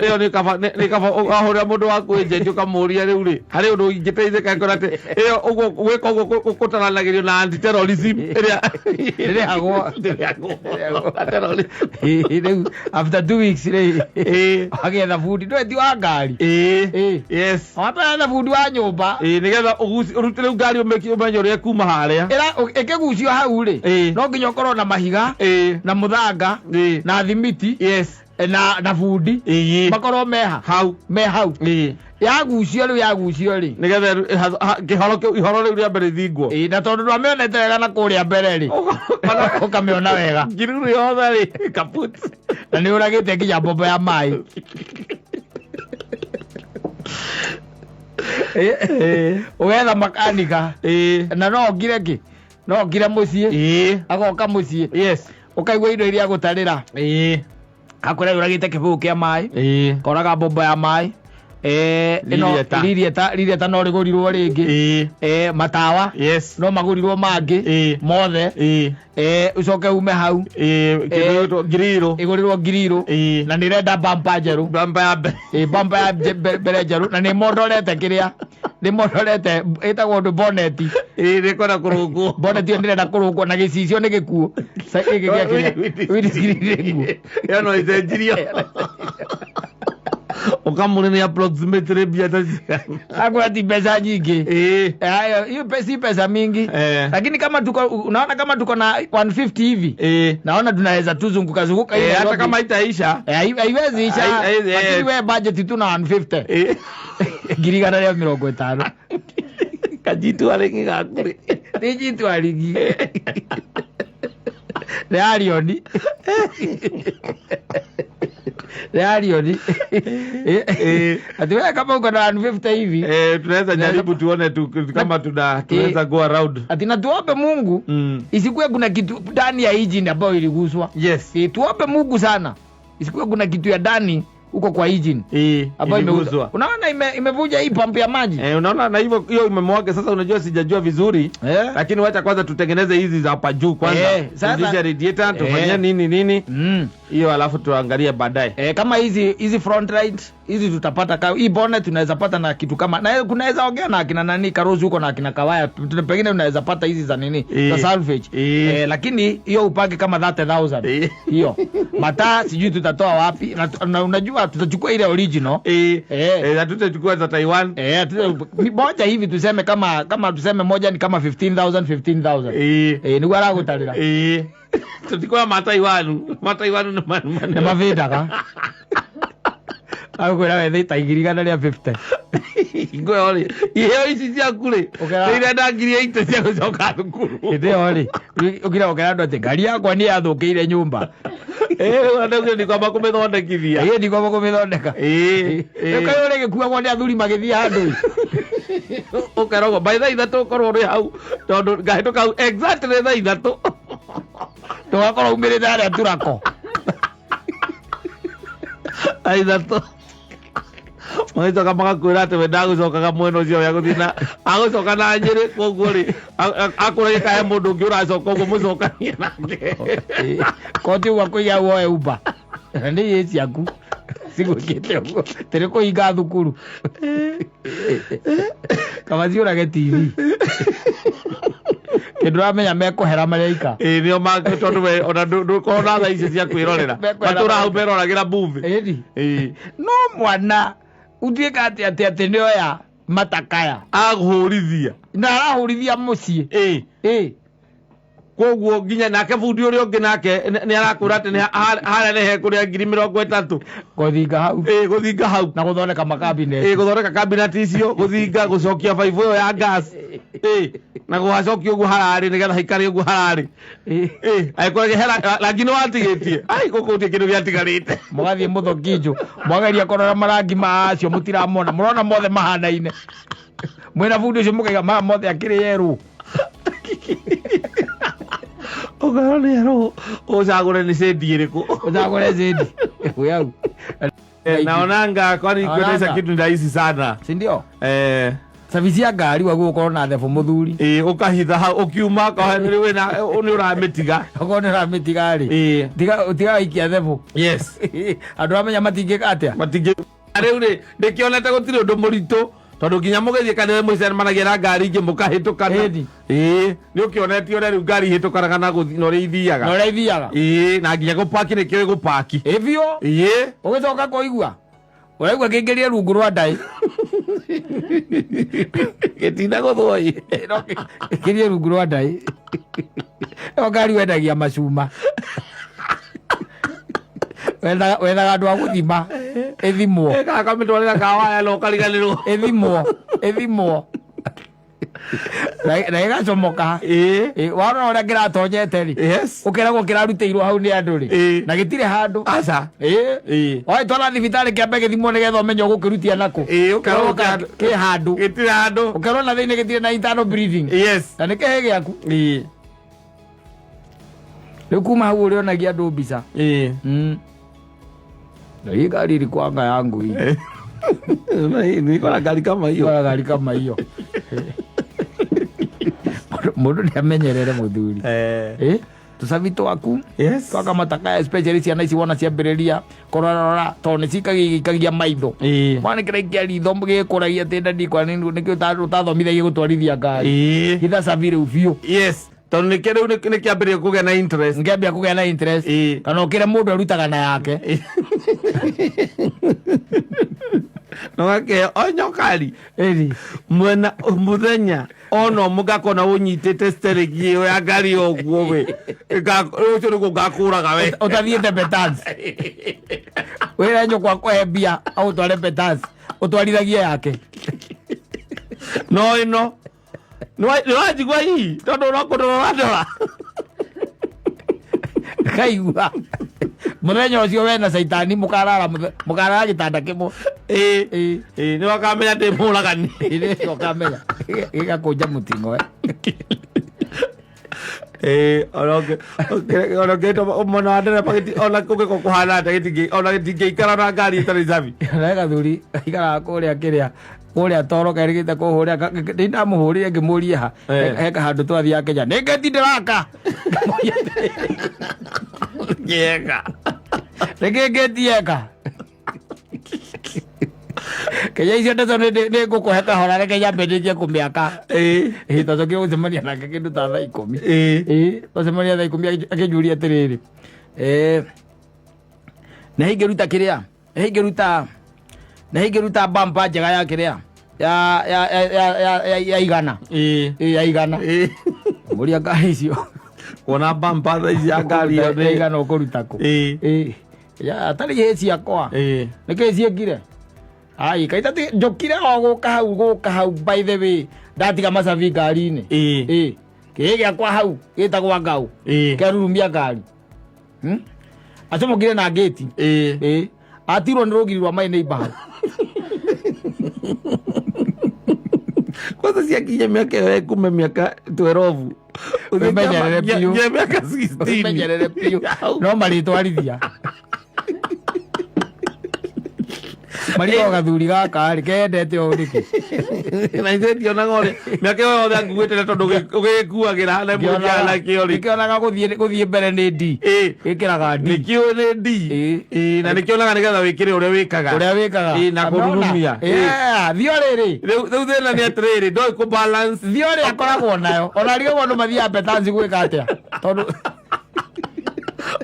ĩyo nĩ kaba, nĩ kaba ũkahũrĩra mũndũ waku agent ũkamũũria rĩu rĩ, harĩ ũndũ ingĩteithĩka ngora atĩ ĩyo ũguo gwĩka ũguo gũtaranagĩrio na anti-terrorism ĩrĩa Ĩrĩhagwo. Ĩrĩhagwo. Terrorism. Rĩu after 2 weeks rĩ, agĩetha bundi. Ndũĩ ti wa ngari. Yes. Wambe bundi wa nyũmba. Nĩgetha ũrute rĩu ngari ũmenye ũrĩa ĩkuma harĩa. Ĩra, ĩkĩgucio hau rĩ, no nginya ũkorwo na mahiga, na mũthanga, na thimiti, Yes. na bundi. Makorwo meha. Hau. Me hau. Yagucio rĩu, yagucio rĩ. Nĩgetha kĩhoro kĩu, ihoro rĩu rĩa mbere rĩthingwo. Na tondũ ndwamĩonete wega na kũrĩa mbere rĩ, ũkamĩona wega. Ngiri yothe rĩ, kaput. Na nĩ ũragĩte nginya mbombo ya maĩ. Ũgetha makanika. Na no ongire kĩ? No ongire mũciĩ. Agoka mũciĩ. Yes. Ũkaigua indo iria agũtarĩra. Akwĩra ũragĩte kĩbũyũ kĩa maĩ. Koraga mbombo ya maĩ. Ĩno Ririeta. ririeta no rĩgũrirwo rĩngĩ. Matawa. Yes. No magũrirwo mangĩ. Mothe. Ũcoke ume hau. Kĩndũ gĩtwo ngiriro. Ĩgũrĩrwo ngiriro. Na nĩ ĩrenda bumper njerũ. Bumper ya mbere. Bumper ya mbere njerũ. Na nĩ mondorete kĩrĩa. Nĩ mondorete, ĩtagwo ũndũ bonnet. Nĩ kwenda kũrũngwo. Bonnet ĩyo ndĩrenda kũrũngwo na gĩcicio nĩ gĩkuũ. Sa, gĩkĩ gĩa kĩrĩa. Windscreen nĩ gĩkuũ. Ĩyo no ĩcenjirio. Ũkamũrĩ nĩ approximately mbia ta cigana. Hakuna ti pesa nyingi. Hayo, hiyo si pesa mingi. Lakini kama tuko, unaona kama tuko na 150 hivi. Naona tunaweza tu zunguka zunguka hivi Hata Nairobi. kama itaisha. Haiwezi isha. Lakini wewe budget tu na 150. Ngiri igana rĩa mĩrongo ĩtano. Kajitu arĩngĩ gakũrĩ. Nĩ jitu arĩngĩ. Nĩ Arioni. Rarioni. Ati wewe kama uko na 150 hivi. Tunaweza jaribu tuone tu, kama tunaweza go around. Ati na tuombe Mungu isikuwe kuna kitu ndani ya engine ambayo iliguswa. Yes. Tuombe Mungu sana isikuwe kuna kitu ya ndani huko kwa engine ambayo iliguswa. imeuzwa. Unaona imevuja hii pump ya maji. Unaona na hivyo hiyo imemwaga sasa, unajua sijajua vizuri. Lakini wacha kwanza tutengeneze hizi za hapa juu kwanza. Sasa Turudishe radiator, tufanyie nini nini. Hiyo alafu tuangalie baadaye. Kama hizi front light hizi tutapata hii bonnet tunaweza pata na kitu kama na kunaweza ongea na akina nani Karozi huko na akina Kawaya, pengine unaweza pata hizi za nini za salvage. Lakini hiyo upange kama 30,000. Hiyo mataa sijui tutatoa wapi na unajua tutachukua ile original. Hatutachukua za Taiwan. Moja hivi tuseme kama tuseme moja ni kama 15,000 15,000. Ni wala gutarira. Tutachukua ma Taiwan. Ma Taiwan ni Ni mavindaga. Akwĩra wethe ita igiri igana rĩa 50. Ngwe rĩ, iheo ici ciaku rĩ, Ũkera- nĩ irenda ngiri 80 cia gũcoka thukuru. Hĩndĩ ĩyo rĩ, ũkira ũkera andũ atĩ ngari yakwa nĩ yathũkĩire nyũmba. Ũrenda ni kwamba kũmĩthondekithia. Ĩĩ, ndi kwamba kũmĩthondeka. Rĩu kaĩ ũrĩ gĩkuagwo nĩ athuri magĩthiĩ handũ. Ũkeragwo by thaa ithatũ ũkorwo ũrĩ hau, tondũ ngahĩtũka hau exactly thaa ithatũ. Ndũgakorwo umĩrĩte harĩa turako. Thaa ithatũ. Magĩcoka magakwĩra atĩ we ndagũcokaga mwena ũcio we agũthiĩ na agũcoka na Nyĩrĩ, koguo rĩ, akũragia kahe mũndũ ũngĩ ũracoka ũguo mũcokanie nake. Koti ũguo akũiga woe Uber. Na nĩ iĩ ciaku cigwĩkĩte ũguo tĩrĩ kũhinga thukuru. Kaba ciũrage TV. Kĩndũ ũramenya mekũhera marĩ aika. Ĩĩ, nĩo tondũ we ona ndũkorwo na thaa icio cia kwĩrorera. Mekwĩrora Matũra hau meroragĩra movie. Ĩni. Ĩĩ. No mwana utuĩka atĩ atĩ atĩ nĩoya matakaya. Agũhũrithia. Na arahũrithia mũciĩ. Ĩĩ. Ĩĩ. Koguo nginya nake bundi ũrĩa ũngĩ nake nĩ arakwĩra atĩ nĩ harĩa nĩ hekũrĩa ngiri mĩrongo ĩtatũ. Gũthinga hau. Ĩĩ, gũthinga hau. Na gũthondeka makabinet. Ĩĩ, gũthondeka cabinet icio, gũthinga, gũcokia baibũ ĩyo ya gas. Ĩĩ, na gũgacokia ũguo hararĩ nĩgetha haikare ũguo hararĩ. Ĩĩ. Ĩĩ, angĩkorwo hena rangi nĩ watigĩtie. Ai, gũkũ gũtirĩ kĩndũ gĩatigarĩte. Mũgathiĩ mũthokinjũ, mwageria kũrora marangi macio mũtiramona, mũrona mothe mahanaine. Mwĩna bundi ũcio mũkaiga maya mothe akĩrĩ yerũ. Ũkorwo nĩ yerũ, ũcagũre nĩ shade ĩrĩkũ. Ũcagũre shade. Wĩ hau. Naonanga kwani Naonanga. kuendesha kitu ni rahisi sana. Si ndio? Service ya ngari waguo ũkorwo na thebũ mũthuri. Ĩĩ, ũkahitha hau, ũkiuma ũkahe nĩ wĩna, nĩ ũramĩtiga. Okorwo nĩ ũramĩtiga rĩ. Ĩĩ. Tiga waikia thebũ. Yes. Andũ amenya matingĩka atĩa? Matingĩ. Rĩu rĩ, ndĩkĩonete gũtirĩ ũndũ mũritũ tondũ nginya mũgĩthiĩ kanitha mũcemanagia na ngari ingĩ mũkahĩtũkana. Ĩni. Ĩĩ, nĩ ũkĩonetie ũrĩa rĩu ngari ihĩtũkanaga na gũthiĩ na ũrĩa ithiaga. Na ũrĩa ithiaga. Ĩĩ, na nginya gũpaki nĩkĩo ĩgũpaki. Ĩ biũ. Ĩĩ. Ũgĩcoka kũigua. Ũraigua kĩingĩrie rungu rwa ndaĩ. Gĩtina gũthwo ĩ. Kĩingĩrie rungu rwa ndaĩ. Ĩyo ngari wendagia macuma. Wethaga andũ a gũthima. Ĩthimwo. Ĩkaga kamĩtwarĩra kawaya na ũkariganĩrwo. Ĩthimwo. Ĩthimwo. Na ĩgacomoka. Ĩĩ. Ĩ, warora ũrĩa kĩratonyete rĩ. Yes. Ũkeragwo kĩrarutĩirwo hau nĩ andũ rĩ. Ĩĩ. Na gĩtirĩ handũ. Aca. Ĩĩ. Ĩĩ. Wagĩtwara thibitarĩ kĩambe gĩthimwo nĩgetha ũmenye ũgũkĩrutia nakũ. Ĩĩ, ũkerwo kĩ handũ. Gĩtirĩ handũ. Ũkerwo na thĩinĩ gĩtirĩ na internal breathing. Yes. Na nĩ kĩhĩ gĩaku. Ĩĩ. Rĩu kuma hau ũrĩonagia andũ mbica. Ĩĩ. Na hii gari ilikuwanga yangu hii. Na hii niko na gari kama hiyo. Niko na gari kama hiyo. Mũndũ nĩ amenyerere mũthuri. Tũcabi twaku. Yes. Twakamataka especially ciana ici wona ciambĩrĩria kũrorora tondũ nĩ cikagia maitho. Mwana kĩraikia ritho gĩkũragia atĩ nda ndikwa nĩkĩo ũtathomithagia gũtwarithia ngari. Hitha cabi rĩu biũ. Yes. Tondũ nĩkĩo rĩu nĩkĩambĩrĩria kũgĩa na interest. Nĩkĩambia kũgĩa na interest. Kana ũkĩre mũndũ arutaga na yake. No gakĩheo o nyokari. Ĩni. Mwena mũthenya ona mũgakona ũnyitĩte steering ĩyo ya ngari ũguo we. Ũcio nĩguo ngakũraga we. Ũtathiĩte Betans. Wĩra nyũkwa kũhe mbia agũtware Betans. Ũtwarithagie yake. No ĩno. Nĩ wanjigua hihi tondũ no kũndora ũrandora. Kaigua. Muthenya ucio we na caitani mukarara mukarara gitanda kimwe. Ĩĩ. Ĩĩ. Ĩĩ, nĩ wakamenya ndĩ mũragani. Ĩrĩ ũkamenya gĩgakũnja mũting'oe. Ĩĩ, ona ona ũngĩtwo mwena wa ndereba ona kũngĩkorwo kũhana atĩa ona gĩtingĩikara na ngari ĩtarĩ cabi. Na gathuri ikaraga kũrĩa kĩrĩa kũrĩa toro kerĩgĩte kũhũrĩa nĩ ndamũhũrire ngĩmũria ha he kahandũ twathiaga Kenya nĩ ngeti ndĩraka. Yega. Nĩkĩ ngeti yeka Kenya icio ndeto nĩ ngũkũhe kahora reke nyambe ndĩkie kũmĩaka. Ĩĩ. Ĩĩ, twacokire gũcemania nake kĩndũ ta thaa 10. Ĩĩ. Ĩĩ, twacemania thaa 10 akĩnjũria atĩrĩrĩ, nĩ ingĩruta kĩrĩa nĩ ingĩruta nĩ ingĩruta bumper njega ya kĩrĩa ya ya ya ya ya ya ya igana. Ĩĩ. Ĩĩ, ya igana. Ĩĩ. Mũria ngari icio. Kuona bumper thaa ici ya ngari ĩyo ya igana ũkũruta kũ? Ĩĩ. Ĩĩ, ya atarĩ hĩ ciakwa. Ĩĩ. Nĩkĩ ciĩkire ai kaita ti njũkire o gũka hau gũka hau, by the way ndatiga macabi ngari-inĩ. Ĩĩ. Ĩĩ, kĩĩ gĩakwa hau gĩtagwa ngau. Ĩĩ. Kĩarurumia ngari. Acomokire na ngĩti. Ĩĩ. Ĩĩ, atirwo nĩ rũgiri rwa my neighbor hau. Kwanza ciakinya mĩaka ĩyo ĩkume mĩaka 12. Wĩmenyerere biũ. Nginya mĩaka 16. Ũmenyerere biũ no marĩtwarithia marigwo gathuri gaka rĩ kendete ũũ nĩkĩ. Na ithuĩ ndionaga ũrĩa mĩaka ĩyo yothe anguĩte na tondũ ũgĩkuagĩra na mũrĩaga nakĩo rĩ. Gĩkĩonaga gũthiĩ mbere nĩ ndi. Ĩĩ. Gĩkĩraga ndi. Nĩkĩo nĩ ndi. Ĩĩ. Ĩĩ, na nĩkĩonaga nĩgetha wĩkĩre ũrĩa wĩkaga. Ũrĩa wĩkaga. Ĩĩ, na kũrurumia. Ĩĩ. Yeah, thiorĩ rĩ. Rĩu thĩna nĩ atĩrĩrĩ, ndoĩ kũ balance. Thiorĩ akoragwo nayo ona arigagwo andũ mathiaga betanci gwĩka atĩa tondũ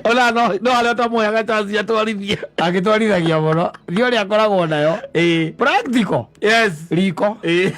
Ona no harĩa ũtamũheaga chance atwarithie. Agĩtwarithagia mũno thiorĩ akoragwo nayo. Ĩĩ. Practical. Yes. Riko. Ĩĩ.